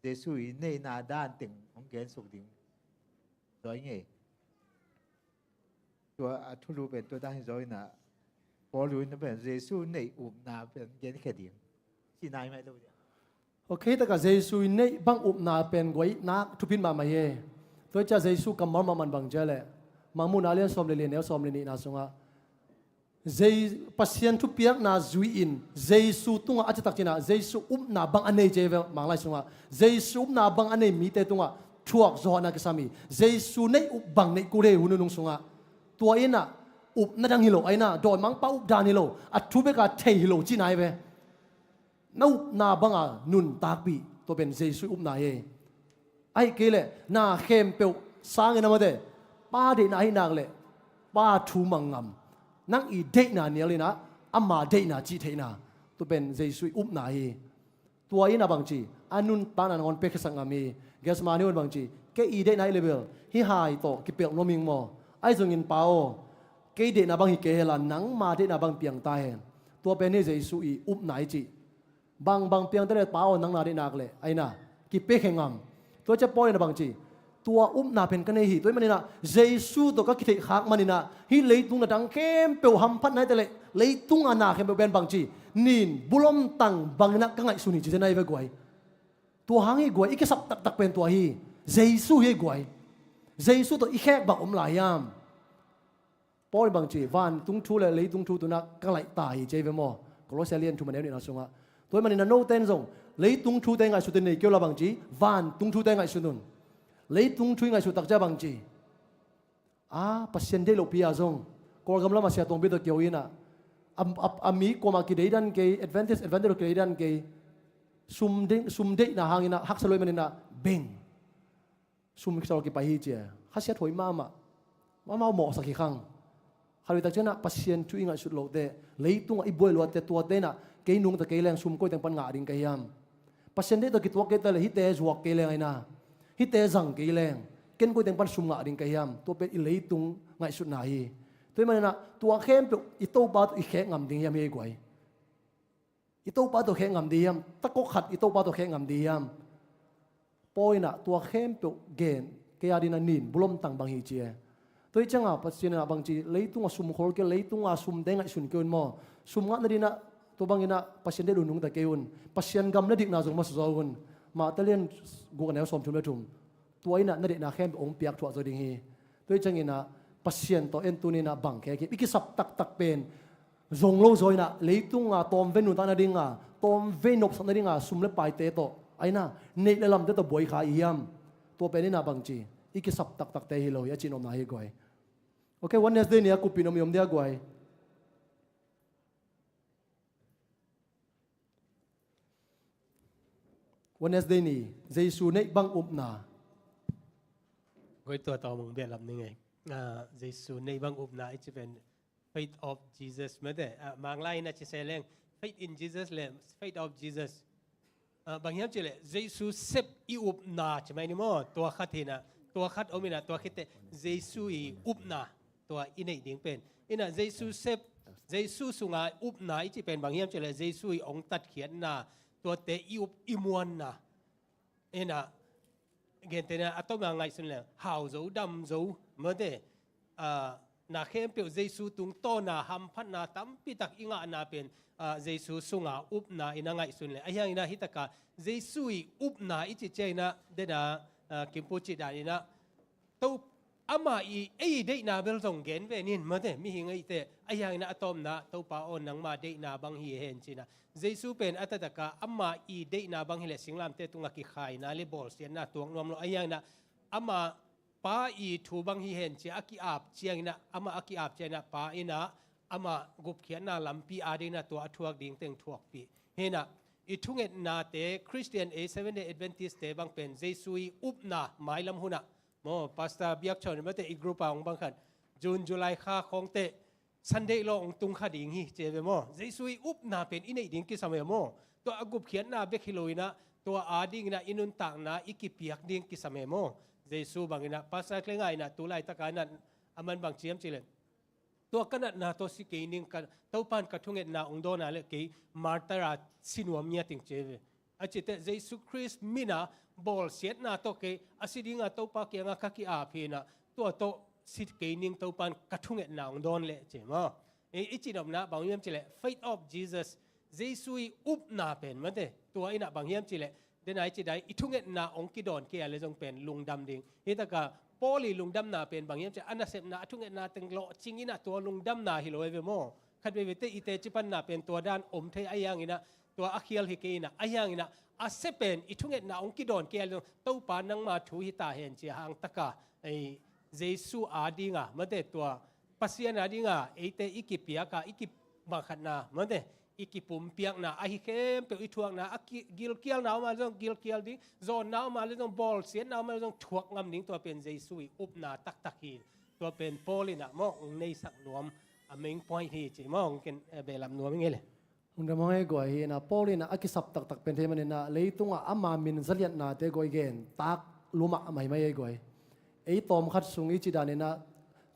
Jesu i neihna dan teng hong gensuk ding zaw ing ei. Tua a thulu pen tua dan hi zaw in ah, Paul in pen Jesu neih upna pen genkhia ding cihna hi mai lo dia. Ok, hi takah Jesu i neih bang upna pen guai nak thupi mahmah hi. Tua hi ciang Jesu kammal mahmah in bang ci hiam leh, Mangmuhna lian sawm le li, a neu sawm le nihna sungah, Jei-, Pasian thupiakna zui-in Jesu tungah a citak cih in ah, Jesu upna bang a nei ci hi ve, Manglai sungah. Jesu upna bang a nei mite tungah thuak zawhna kisam hi. Jesu neih up bang neih kul hi hun nunung sungah. Tua in ah upna dang hi lo, ahi na, dawimangpa updan hi lo, a thu bek a thei hi lo cihna hi ve. Na upna banga nuntakpih, tua pen Jesu i upna hi. Ahih kei leh na khempeuh sangin a mate, Pa deihna ahih nak leh Pa thu mang ngam. Nang i deihna nial in ah, ama deihna cih theihna, tua pen Jesu i upna hi. Tua in ah bang ci, a nuntakna nangawn piakkhiasak ngam hi. Gethsemane hun bang ci, kei i deihna ahih leh bel hih hai tawh kipelh nuam ing maw. Ahi zongin Pa aw, kei deihna bang hi kei hen la, nangma deihna bang piang ta hen. Tua pen hi Jesu i upna i cih. Bangbang piang ta leh Pa aw, nang na deih nak leh, ahi na, kipiakkhe ngam. Tua ciang Paul in ah bang ci, tua upna pen ka nei hi. Tua ahih manin ah Jesu tawh ka kitheih khak manin ah hih leitung nadang khempeuh hamphatna hi ta leh, leitung a na khempeuh pen bang ci, nin bulomtang bangin ah ka ngaihsun hi ci zen ahi ve guai. Tua hang hi guai, i kisap taktak pen tua hi. Jesu hi guai. Jesu tawh i khek bang om lai hiam? Paul in bang ci, vantung thu le leitung thu tunah ka laih ta hi ci hi ve maw? Kolose lian thum a neu nihna sungah. Tua ahih manin ah note in zong leitung thute ngaihsut in nei kei un la bang ci, vantung thute ngaihsut un. Leitung thu i ngaihsut tak ciang bang ci, a, Pasian deih lohpi ah zong Kawlgam lamah Sia Tawngpi tawh kiho in ah, a, a, a mi kuamah kideidan kei, advantage, advantage tawh kideidan kei, sum deih, sum deihna hangin ah haksa lo ahih manin ah beng. Sum kisa lo kipai hi ci a, khasiat huai mahmah. Mahmah mawhsak hi khang. Khat vei tak ciangin ah Pasian thu i ngaihsut loh teh, leitungah i buai luat teh, tuate in ah kei nungta kei leng sum koi teng pan ngah ding ka hiam? Pasian deih tawh kituak kei ta leh hihte zuak kei leng ahi na, hihte zang kei leng ken koi teng pan sum ngah ding ka hiam? Tua pen i leitung ngaihsutna hi. Tua ahih manin ah tua khempeuh i Topa tawh i khek ngam ding hiam hi guai? I Topa tawh khek ngam ding hiam? Takawk khat i Topa tawh khek ngam ding hiam? Paul in ah tua khempeuh gen, kei a dingin ah nin bulom tang bang hi ci e. Tua hi ciangin ah Pasian in ah bang ci, leitungah sum khol kei un, leitungah sumte ngaihsun kei un maw? Sum ngah nadingin ah tua bangin ah Pasian deih lo nungta kei un. Pasian gam na dikna zong masa zaw un. Mate lian guk a neu sawmthum le thum. Tua in ah na deihna khempeuh hong piak thuah zaw ding hi. Tua hi ciangin ah Pasian tawh en tuni in ah bang khek hiam? I kisap taktak pen zong lo zaw in ah, leitung a tawmvei nuntak nading a, tawmvei nopsak nading a sum le paite tawh, ahi na, neih le lamte tawh buai kha i hiam? Tua pen in ah bang ci, i kisap taktakte hi lo hi, a cihnopna hi guai. Ok, Wednesday ni a kuppih nop i om dia guai? Wednesday ni, Jesu neih bang upna. Guai, tua tawh mong behlap ning ei. Ah, Jesu neih bang upna i ci pen faith of Jesus mate. Ah, Manglai in a ci se leng, faith in Jesus le faith of Jesus. Ah, bang hiam cih leh Jesu sep i upna ci mai ni maw? Tua khat hi in ah, tua khat om in ah, tua khit teh Jesu i upna, tua i neih ding pen. In ah Jesu sep, Jesu sunga upna i cih pen bang hiam cih leh Jesu i hong tatkhiatna, tuate i up i muanna. In ah, gentehna a tomna ngaihsun leng, hau zo, dam zo, mate, ah, na khempeuh Jesu tungtawna hamphatna tampi tak i ngahna pen, ah, Jesu sunga upna in a ngaihsun leng. Ahi hangin ah hi taka Jesu i upna i cih ciangin ah, den a, ah, Kimpu cih dan in ah, to, ama i, ei deihna bel zong gen ve ning mate, mihing eite. Ahi hangin ah a tawpna, Topa aw, nangma deihna bang hi hen ci in ah. Jesu pen a taktak a ama i deihna bang hi leh singlamteh tungah kikhaina le bawlsiatna tuak nuam lo. Ahi hangin ah ama Pa i thu bang hi hen ci a, a ki-ap ciangin ah, ama a ki-ap ciangin ah Pa in ah ama gupkhiatna lampi a dingin ah tua a thuak ding teng thuakpih. Hi in ah i thungetnate, Christian ei, Seventh Day Adventist te bang pen Jesu i upna mailam hun ah maw, Pastor Biak Chon mate, i group a hong bang khat, June, July kha khawng teh Sunday law hong tung kha ding hi ci ve maw? Jesu i upna pen i neih ding kisam e maw? Tua a gupkhiatna bek hi lo in ah, tua a dingin ah i nuntakna i kipiak ding kisam e maw? Jesu bangin ah, Pastor Klenga in ah tu laitak a in ah, aman bang ci hiam cih leh, tua ka natna tawh si kei ning, ka, Topa in ka thungetna hong dawn a leh kei martyr a si nuam ngiat ing ci ve. A cih teh Jesu Khrist min a bawlsiatna tawh kei a si ding a Topa kiangah ka ki-ap hi in ah, tua tawh si kei ning, Topa in ka thungetna hong dawn leh ci maw. I, i cihnopna bang hiam cih leh faith of Jesus, Jesu i upna pen mate, tua in ah bang hiam cih leh, den a i cih dan i thungetna hong kidawn kei a leh zong pen lungdam ding. Hi taka Paul i lungdamna pen bang hiam cih leh, a nasepna, a thungetna teng lawhcing in ah tua lungdamna hi lo e ve maw? Khat veivei teh i teci panna pen tua dan om thei, ahi hangin ah tua a khial hi kei in ah, ahi hangin ah a sia pen i thungetna hong kidawn kei a leh zong, Topa nangma thu hi ta hen ci a hang taka, ei, Jesu a ding a mate, tua Pasian a ding a eite i kipiak a, i kibang khatna mate, i kipumpiakna ahi khempeuh i thuakna, a ki-, gilkialna om a leh zong gilkial ding, zawnna om a leh zong, bawlsiatna om a leh zong thuak ngam ding, tua pen Jesu i upna taktak hi. Tua pen Paul in ah maw hong neisak nuam a main point hi ci maw, hong ken, eh, behlap nuam ing ei le. Hong dam hong ei guai hi in ah, Paul in ah a kisap taktak pen thei manin ah, leitungah ama min zaliatnate guai gen tak lua mahmah hi mai ei guai. Ei tawmkhat sung i cih dan in ah,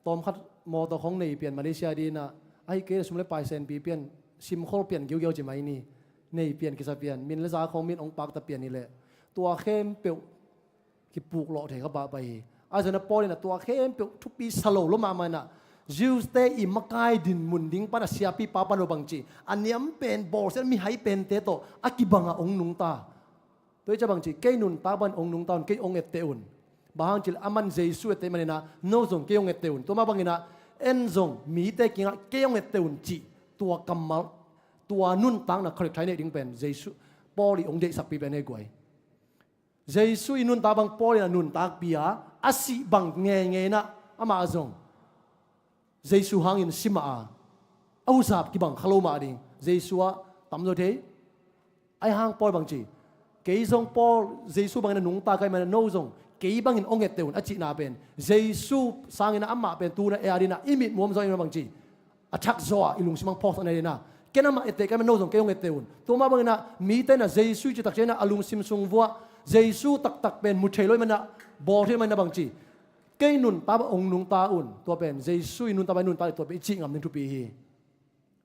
tawmkhat mawtaw khawng nei pian Malaysia ding in ah, ahih kei leh sum le pai senpi pian, simkhol pian giugiau ci mai ni, nei pian kisa pian, min le za khawng min hong pakta pian hi leh, tua khempeuh kipuk lawh thei kha pahpah hi. Ahi zongin ah Paul in ah tua khempeuh thupi sa lo lua mahmah in ah, Jews-te i makai dinmun ding pan a siapipa pan lo bang ci, a niam pen bawlsiat mihai pente tawh a kibang a hong nungta. Tua hi ciang bang ci, kei nuntak bangin hong nungta un, kei hong etteh un. Bang hang cih leh aman Jesu etteh maninah no zong kei hong etteh un. Tua mah banginah en zong mite kingah kei hong etteh un cih tua kammal, tua nuntakna kharik thai neih ding pen Jesu, Paul i hong deihsakpi pen hi guai. Jesu i nuntak bang Paul in a nuntakpi a, a sih bang ngeingeinah amah zong Jesu hangin simah a, a uzap kibang kha lo mah ding. Jesu ah tamzaw thei. Ahi hang Paul bangci, kei zong Paul Jesu bangin a nungta ka hih manin no zong kei bangin hong etteh un a cihna pen Jesu sangin amah pen tuna ei a dinah i mitmuam zaw i bangci, a thak zaw a i lungsim hang phawksak na dinah ken amah etteh ka hih manin no zong kei hong etteh un. Tua mah banginah mite inah Jesu i citak cianginah a lungsim sung vuah Jesu taktak pen mu thei lo i maninah bawl thei lo i maninah bangci, kei nuntak bang hong nungta un. Tua pen Jesu i nuntak bang i nunta leh tua pen i cih ngam ding thupi hi.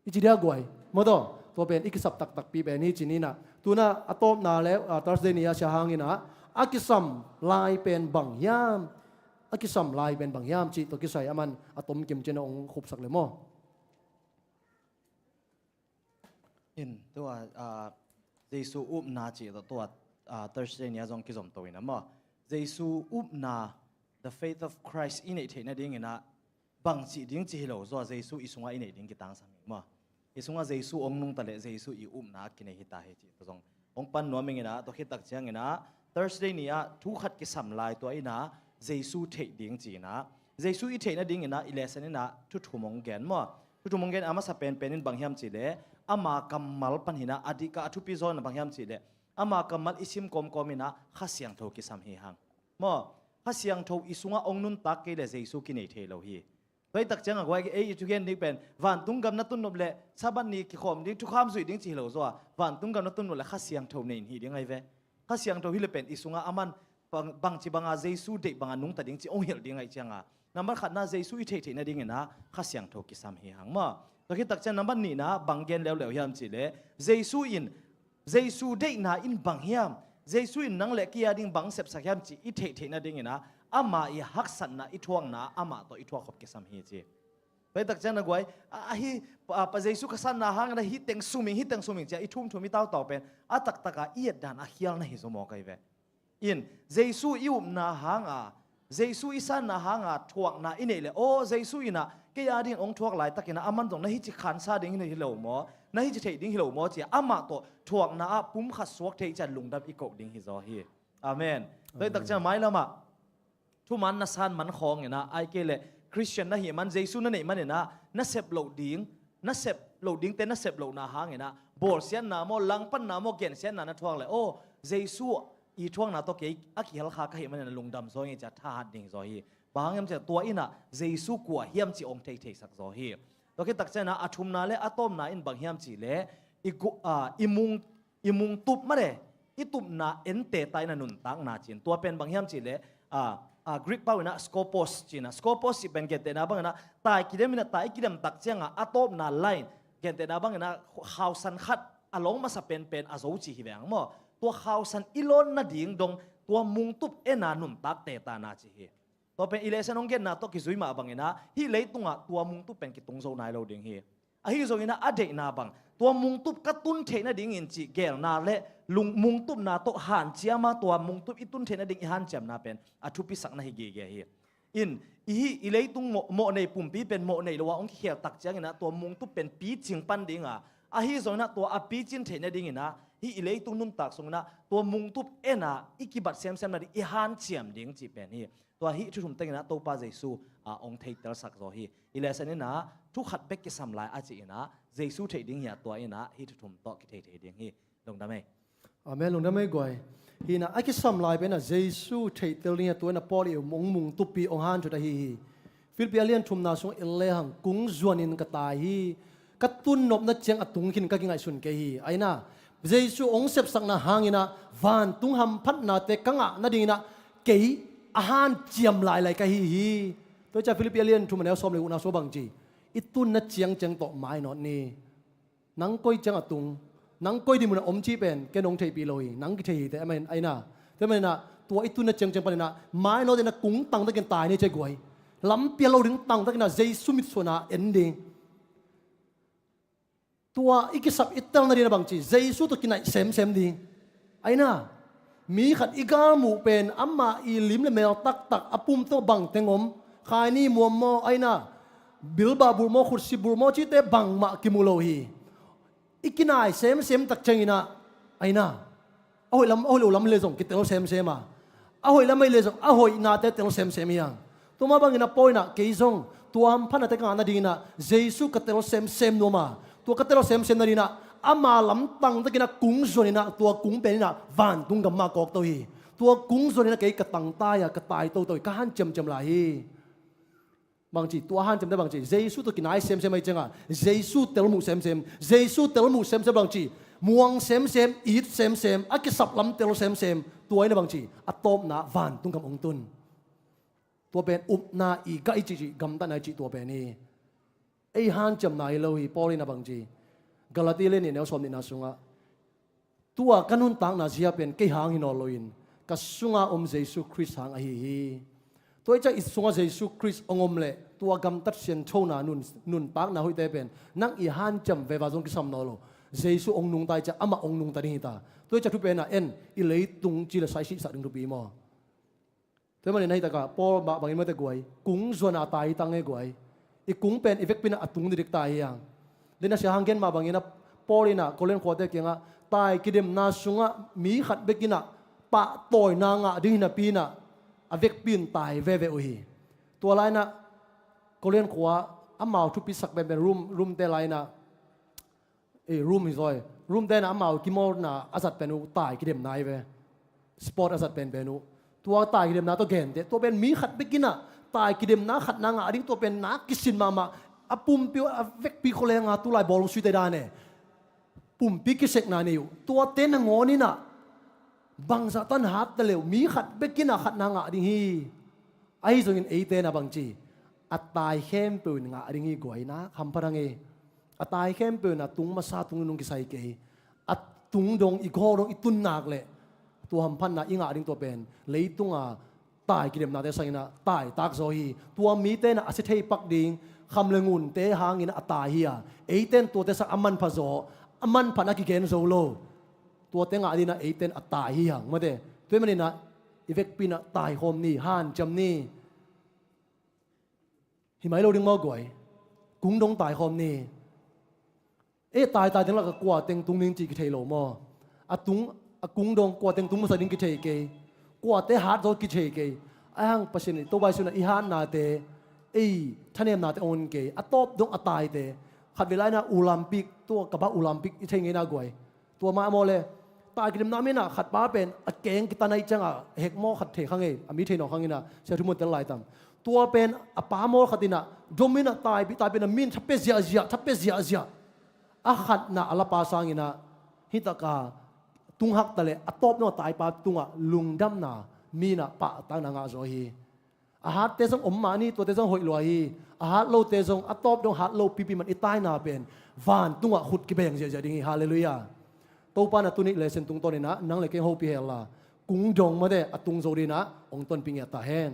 I ci dia guai. Maw taw, tua pen i kisap taktakpi pen hi ci ninah. Tuna a tawpna le, ah, Thursday ni a sia hanginah a kisam lai pen bang hiam? A kisam lai pen bang hiam cih tua kisai aman a tomkim cianah hong khupsak le maw? In, tua, ah, Jesu upna cih tua, tua, ah, Thursday ni a zong kizom to inah maw? Jesu upna, the faith of Christ i neih theih nadinginah bang cih ding cih hi lo zaw Jesu i sungah i neih ding kitangsam hi maw? I sungah Jesu hong nungta leh Jesu i upna a kinei hita hi cih tua zong hong pan nuam inginah tua khit tak cianginah Thursday ni ah thu khat kisam lai tua inah Jesu theih ding ci inah Jesu i theih nadinginah i lesson inah thu thum hong gen maw? Thu thum hong gen a masa penpen in bang hiam cih leh ama kammal pan hinah a dihkah a thupi zaw inah bang hiam cih leh ama kammal i sim kawmkawm inah Kha Siangtho kisam hi hang. Maw, Kha Siangtho i sungah hong nuntak kei leh Jesu kinei thei lo hi. Tua hi tak ciangah guai, ei i thugen ding pen vantung gam na tun nop leh Sabbath ni kikhawm ding, thukham zuih ding cih hi lo zaw a, vantung gam na tun nop leh Kha Siangtho nei in hi ding ahi ve. Kha Siangtho hi leh pen i sungah aman bang, bangci banga Jesu deih banga nungta ding cih hong hilh ding ahih cianga, nambat khatna Jesu i theih theih nadinginah Kha Siangtho kisam hi hang maw? Tua khit tak ciang nambat nihna bang gen leuleu hiam cih leh Jesu in Jesu deihna in bang hiam? Jesu in nang le kei a ding bang sepsak hiam cih i theih theih nadinginah ama i haksatna i thuakna amah tawh i thuak khop kisam hi ci. Tua hi tak ciang na guai, a, a hi, pa, pa Jesu ka sanna hangin a hi teng suming, hi teng suming cia i thumthum i tautau pen a taktaka i etdan a khial na hi zaw maw kai ve. In, Jesu i upna hanga, Jesu i sanna hanga thuakna i neih leh, aw, Jesu inah kei a dingin hong thuak laitakinah aman zong na hici khansa ding hi lo maw, na hici theih ding hi lo maw cia amah tawh thuakna ah pumkhat suak thei cia lungdam i koh ding hi zaw hi. Amen. Tua hi tak ciang mailamah thuman na san man khawnginah, ai kei leh Khristian na hih man, Jesu na neih maninah na sep loh ding, na sep loh dingte na sep lohna hanginah bawlsiatna maw, langpanna maw, gensiatna na thuak leh, aw, Jesu i thuakna tawh kei a kihelkha ka hih maninah lungdam zaw hi cia thahat ding zaw hi. Bang hang hiam cia tua inah Jesu kua hiam cih hong theitheisak zaw hi. Tua khit tak cianginah a thumna le a tawpna in bang hiam cih leh i gu-, a, i mung i mungtup mah le i tupna ente ta in a nuntakna ci-in tua pen bang hiam cih leh, a, a, Greek pau inah skopos ci-inah, skopos cih pen gentehna banginah tai kidem inah tai i kidem tak ciangah a tawpna line gentehna banginah khausan khat a lawng masa penpen a zo ci hi veng maw? Tua khausan i lawn nading dong tua mungtup ena nuntak teta na ci hi. Tua pen i lesson hong genna tawh kizui mah banginah hih leitungah tua mungtup pen kitung zo nai lo ding hi. Ahi zonginah a deihna bang tua mungtup ka tun theih nadingin cih gelna le lung mungtupna tawh hanciama tua mungtup i tun theih nading i hanciamna pen a thupisak na hi gige hi. In, i hih i leitung mawh, mawh nei pumpi pen mawh nei lo ah hong kikhel tak cianginah tua mungtup pen picing pan dinga, ahi zonginah tua a picin theih nadinginah hih i leitung nuntak sunginah tua mungtup ena i kibat semsem nading i hanciam ding cih pen hi. Tua hih thuthum tenginah Topa Jesu, a, hong theitelsak zaw hi. I lesson inah thu khat bek kisam lai a ci inah Jesu theih ding hi a, tua inah hih thuthum tawh kithei thei ding hi. Lungdam ei. Amen, lungdam ei guai. Hinah a kisam lai penah Jesu theihtel ding hi a, tua inah Paul i hong mungtupi hong hanthut ahi hi. Filipi a lian thumna sungah i lehang kung zuanin ka tai hi. Ka tunnopna ciang a tung khin ka kingaihsun kei hi. Aina, Jesu hong sepsakna hanginah vantung hamphatnate ka ngah nadinginah kei a hanciam lailai ka hi hi. Tua hi ciah Filipi a lian thum a neu sawm le gukna sua bang ci, i tunna ciangciang tawh mainawt ni. Nang koi ciang a tung, nang koi dinmun a om cih pen ken hong theihpih lo hi, nang kithei hi teh, amen. Aina, tua maninah tua i tunna ciangciang paninah mainawt inah kung tangtakin tai ni cei guai. Lampi a lo ding tangtakinah Jesu mitsuanah en ding. Tua i kisap i telna ding a bangci Jesu tawh kinaih semsem ding. Aina, Mi khat i galmuh pen amah i lim le mel taktak a pum tawh bangteng om, khaini muam maw, aina bilbah bulh maw, khutsi bulh maw, cihte bangmah kimu lo hi. I kinai semsem tak ciangin ah, aina, a hoih lam, a hoih lo lam le zong kitel semsem a, a hoih lam ahi le zong a hoihnate tel semsem hi hang. Tua mah bangin a Paul in ah kei zong tua hamphatnate ka ngah nadingin ah Jesu ka tel semsem nuam a, tua ka tel semsem nadingin ah ama lamtang takin ah kung zuanin ah tua kung pen in ah vantung gam mah kawk to hi. Tua kung zuanin ah kei ka tangtai a, ka tai toto hi, ka hanciamciam lai hi. Bangci, tua hanciamte bangci, Jesu tawh kinai semsem ahi ciangah Jesu tel muh semsem, Jesu tel muh semsem bangci, muang semsem, it semsem, a kisap lam tel semsem, tua in ah bangci, a tawpna vantung gam hong tun. Tua pen upna i gah i cihcih gamtatna i cih tua pen hi. Ei hanciamna hi lo hi. Paul in ah bangci, Galati lian nih neu sawm nihna sungah, tua ka nuntakna zia pen kei hang hi nawn loin ka sunga om Jesu Khrist hang ahi hi. Tua i ciah i sungah Jesu Khrist hong om leh tua gamtat sianthona nun, nuntakna hoihte pen nang i hanciam veve zong kisam nawn lo. Jesu hong nungta i ciah amah hong nungta ding hi ta. Tua i ciah thupi in ah en, i leitung ci le saisihsak ding thupi maw? Tua manin ahi takah Paul mah bangin mate guai, kung zuan a tai hi tang e guai. I kung pen i vekpi in ah a tung dikdik tai hi hang. Lina sia hang gen mah bangin ah Paul in ah Korin khuate kiangah tai kidemna sungah mi khat bek in ah pahtawina ngah ding hi napi in ah a vekpi in tai veve uh hi. Tua lai in ah Korin khua amau thupisak penpen Rom, Romte lai in ah eh, Rom hi zaw. Romte in ah amau kimawlna a zat pen uh tai kidemna hi ve. Sport a zat penpen uh. Tua tai kidemna tawh gente, tua pen mi khat bek in ah tai kidemna khatna ngah ding, tua pen na kisin mahmah. A pumpi uh, a vekpi khua lenga tulai bawlung suite dan e. Pumpi kisekna nei uh. Tuate nangawn in ah bangzah tan hat ta leu, mi khat bek in ah khatna ngah ding hi. Ahi zongin eite in ah bangci, a tai khempeuh in ngah ding hi guai, nak hampha dang e. A tai khempeuh in ah tung masa tung nung kisai kei. A tung dong, i gawl dong i tun nak leh tua hamphatna i ngah ding tua pen leitunga tai kidemnate sangin ah taitak zaw hi. Tua mite in ah a sia thei pak ding kham le ngunte hangin ah a tai hi a, eite in tuate sang a manpha zaw, a manphatna kigen zo lo. Tuate ngah dingin ah eite in a tai hi hang mate. Tua manin ah i vekpi in ah taikhawm ni, hanciam ni. Hi mai lo ding maw guai? Kung dong taikhawm ni. Eh, taitai ding lakah kua teng tung ding cih kithei lo maw? A tung, a kung dong kua teng tung masa ding kithei kei. Kuate hat zaw kithei kei. Ahi hang Pasian in Topa Jesu in ah i hatnate, ei thanemnate hong hon kei. A tawp dong a taite. Khatvei lai in ah Olympic, tua ka bah Olympic i thei ngei na guai. Tua mah maw le, tai kidemna mi in ah khat pa pen a keng kitan ahih ciangah hek maw khat thei kha ngei, a mi thei nawn kha ngei in ah, sia thu mun tel lai tam. Tua pen a pa maw khat in ah dom in ah taipih, taipih in ah mi in tha pia ziahziah, tha pia ziahziah. A khatna a lapa sangin ah, hi taka tung hak ta leh a tawp dong a taipa tungah lungdamna, mi in ah pahtakna ngah zaw hi. A hatte zong om mah ni, tuate zong hoih lua hi. A hat lote zong, a tawp dong hat lo pipi man i taina pen vantungah khut kibeng ziahziah ding hi. Halleluiah. Topa in ah tuni lesson tungtawn in ah nang le kei hong hopih hen la, kung dong mate a tung zo dingin ah hong tonpih ngiat ta hen.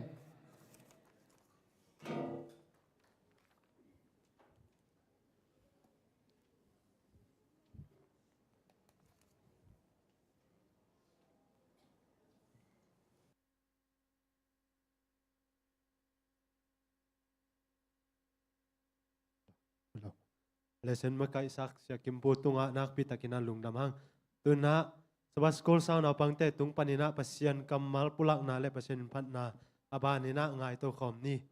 Lesson makaihsak Sia Kim Pu tungah nakpi takin ah lungdam hang. Tu in ah Sabbath School sang naupangte tung panin ah Pasian kammal pulakna le Pasian phatna a banin ah ngaihto khawm ni.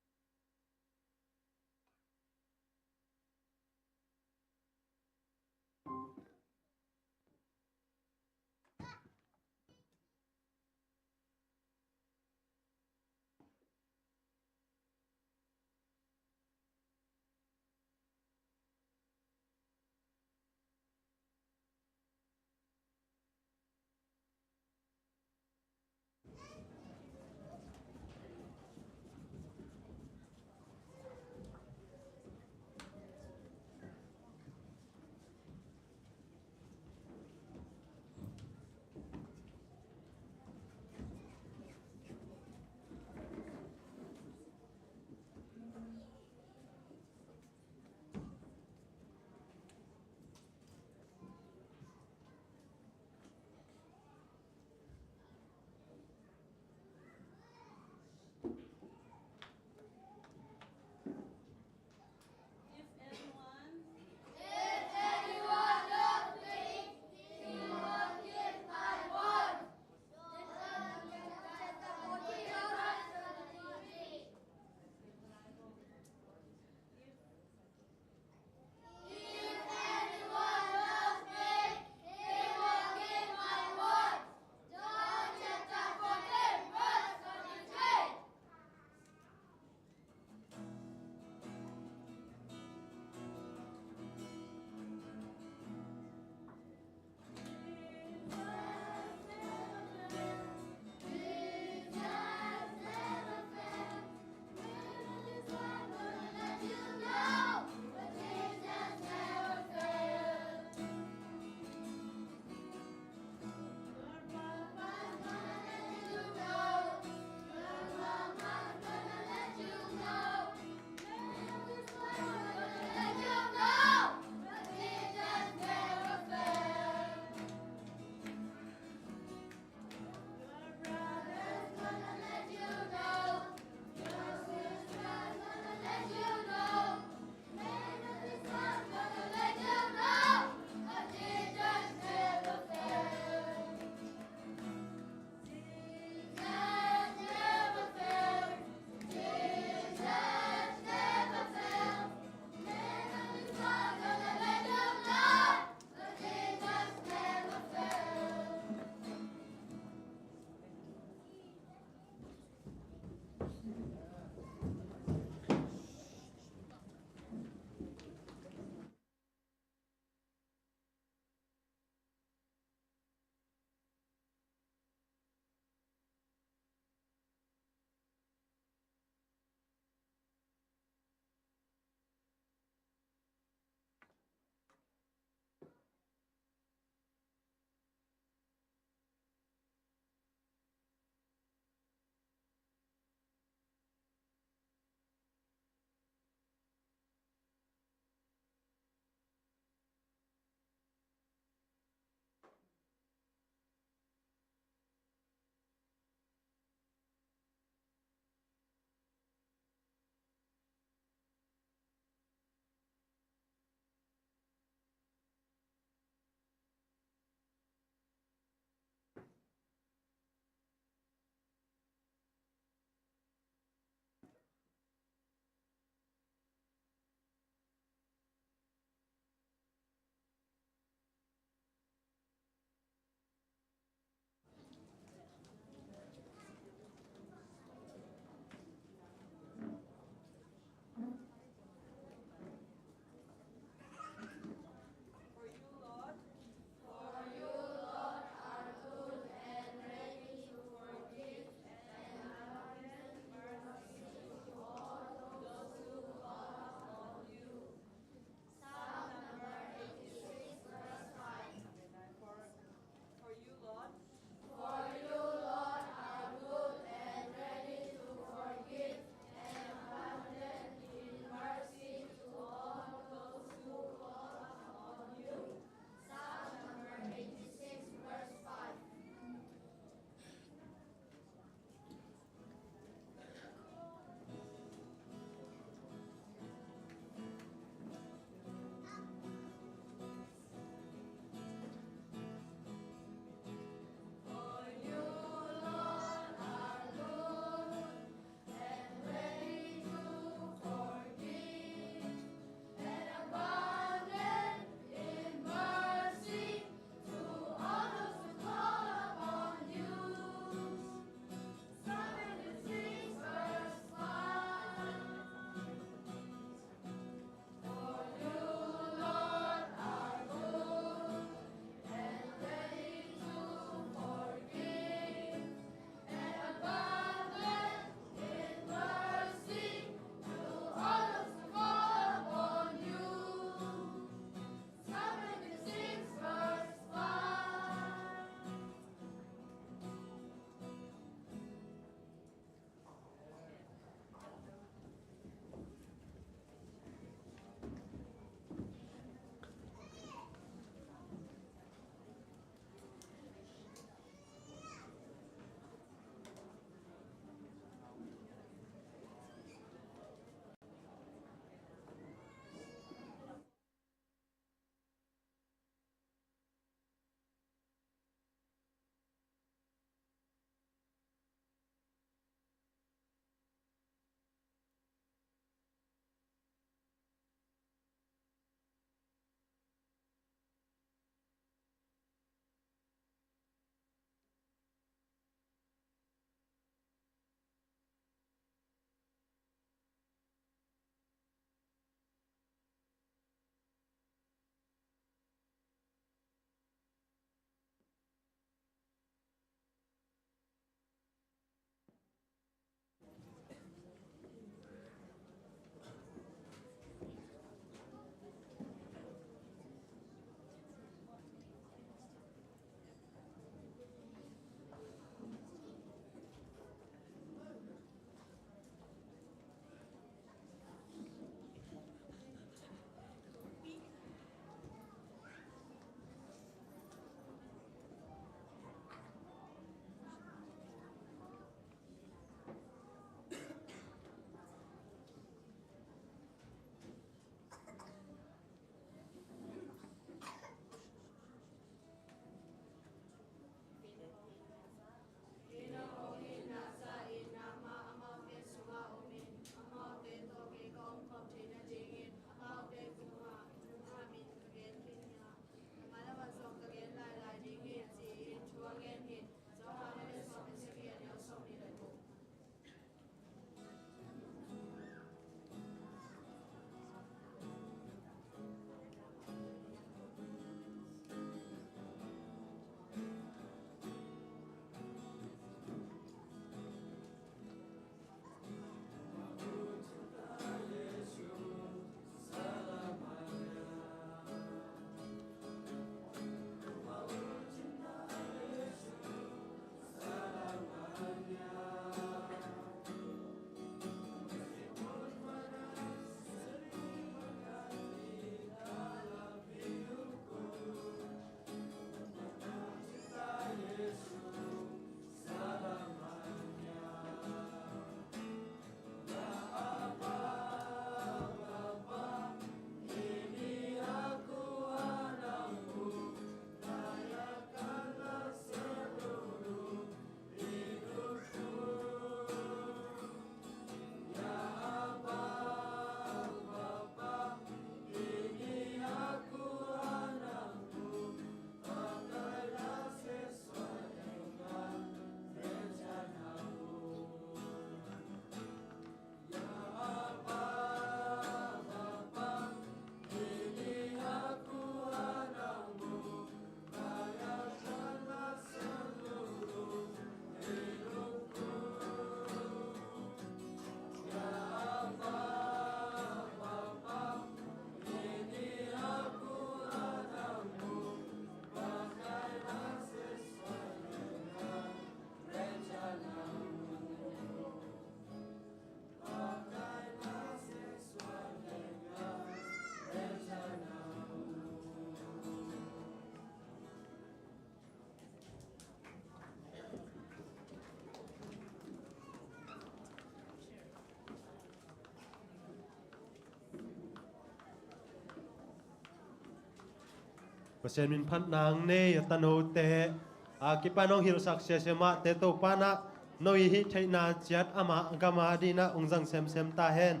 Pasian min phatna ang nei a tanote a kipan hong hilhsak siasia mahte Topa in ah no i hih theihna ciat amah gam a dingin ah hong zang semsem ta hen.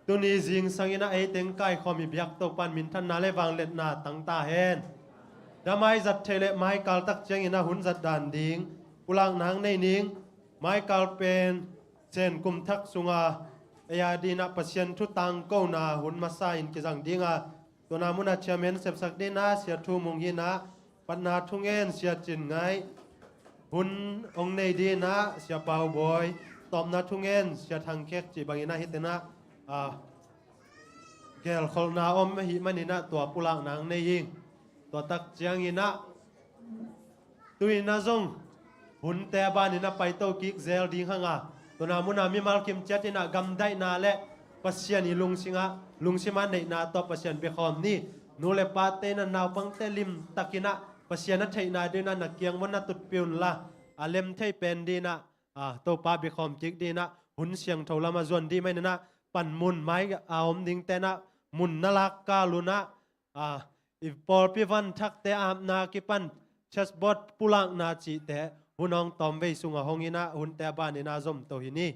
Tuni zingsang in ah ei teng kaikhawm i biak Topa in minthanna le vangliatna tang ta hen. Damai zat theih le maikal tak ciangin ah hun zat dan ding pulakna ang nei ning. Maikal pen Cen kum thak sunga ei a dingin ah Pasian thu tangkona hun masa in kizang ding a, tuna mun ah chairman sepsak dingin ah Sia Thu Mung hi in ah, patna thungen Sia Cin Ngaih, hun hong nei dingin ah Sia Pau Bawi, tawpna thungen Sia Thang Khek cih bangin ah hih teng ah, ah, gelkholhna om ahih manin ah tua pulakna ang nei ing. Tua tak ciangin ah tu-in ah zong hunte a banin ah paito kik zel ding hang a, tuna mun ah mimal kim ciat in ah gamdaihna le Pasian i lungsim ah, lungsim ah neihna tawh Pasian biakhawm ni. Nu le pate in ah naupangte limtakin ah Pasian a theihna dingin ah na kiang muan na tutpih unla, a lem thei pen dingin ah, ah, Topa biakhawm kik dingin ah hun siangtho lamah zuan ding manin ah panmun mai a om dingte in ah mun na lak kal un ah, ah, i pawlpi van thakte apna kipan chessboard pulakna cihte hun hong tawm vei sungah hong in ah hunte a banin ah zomto hi ni.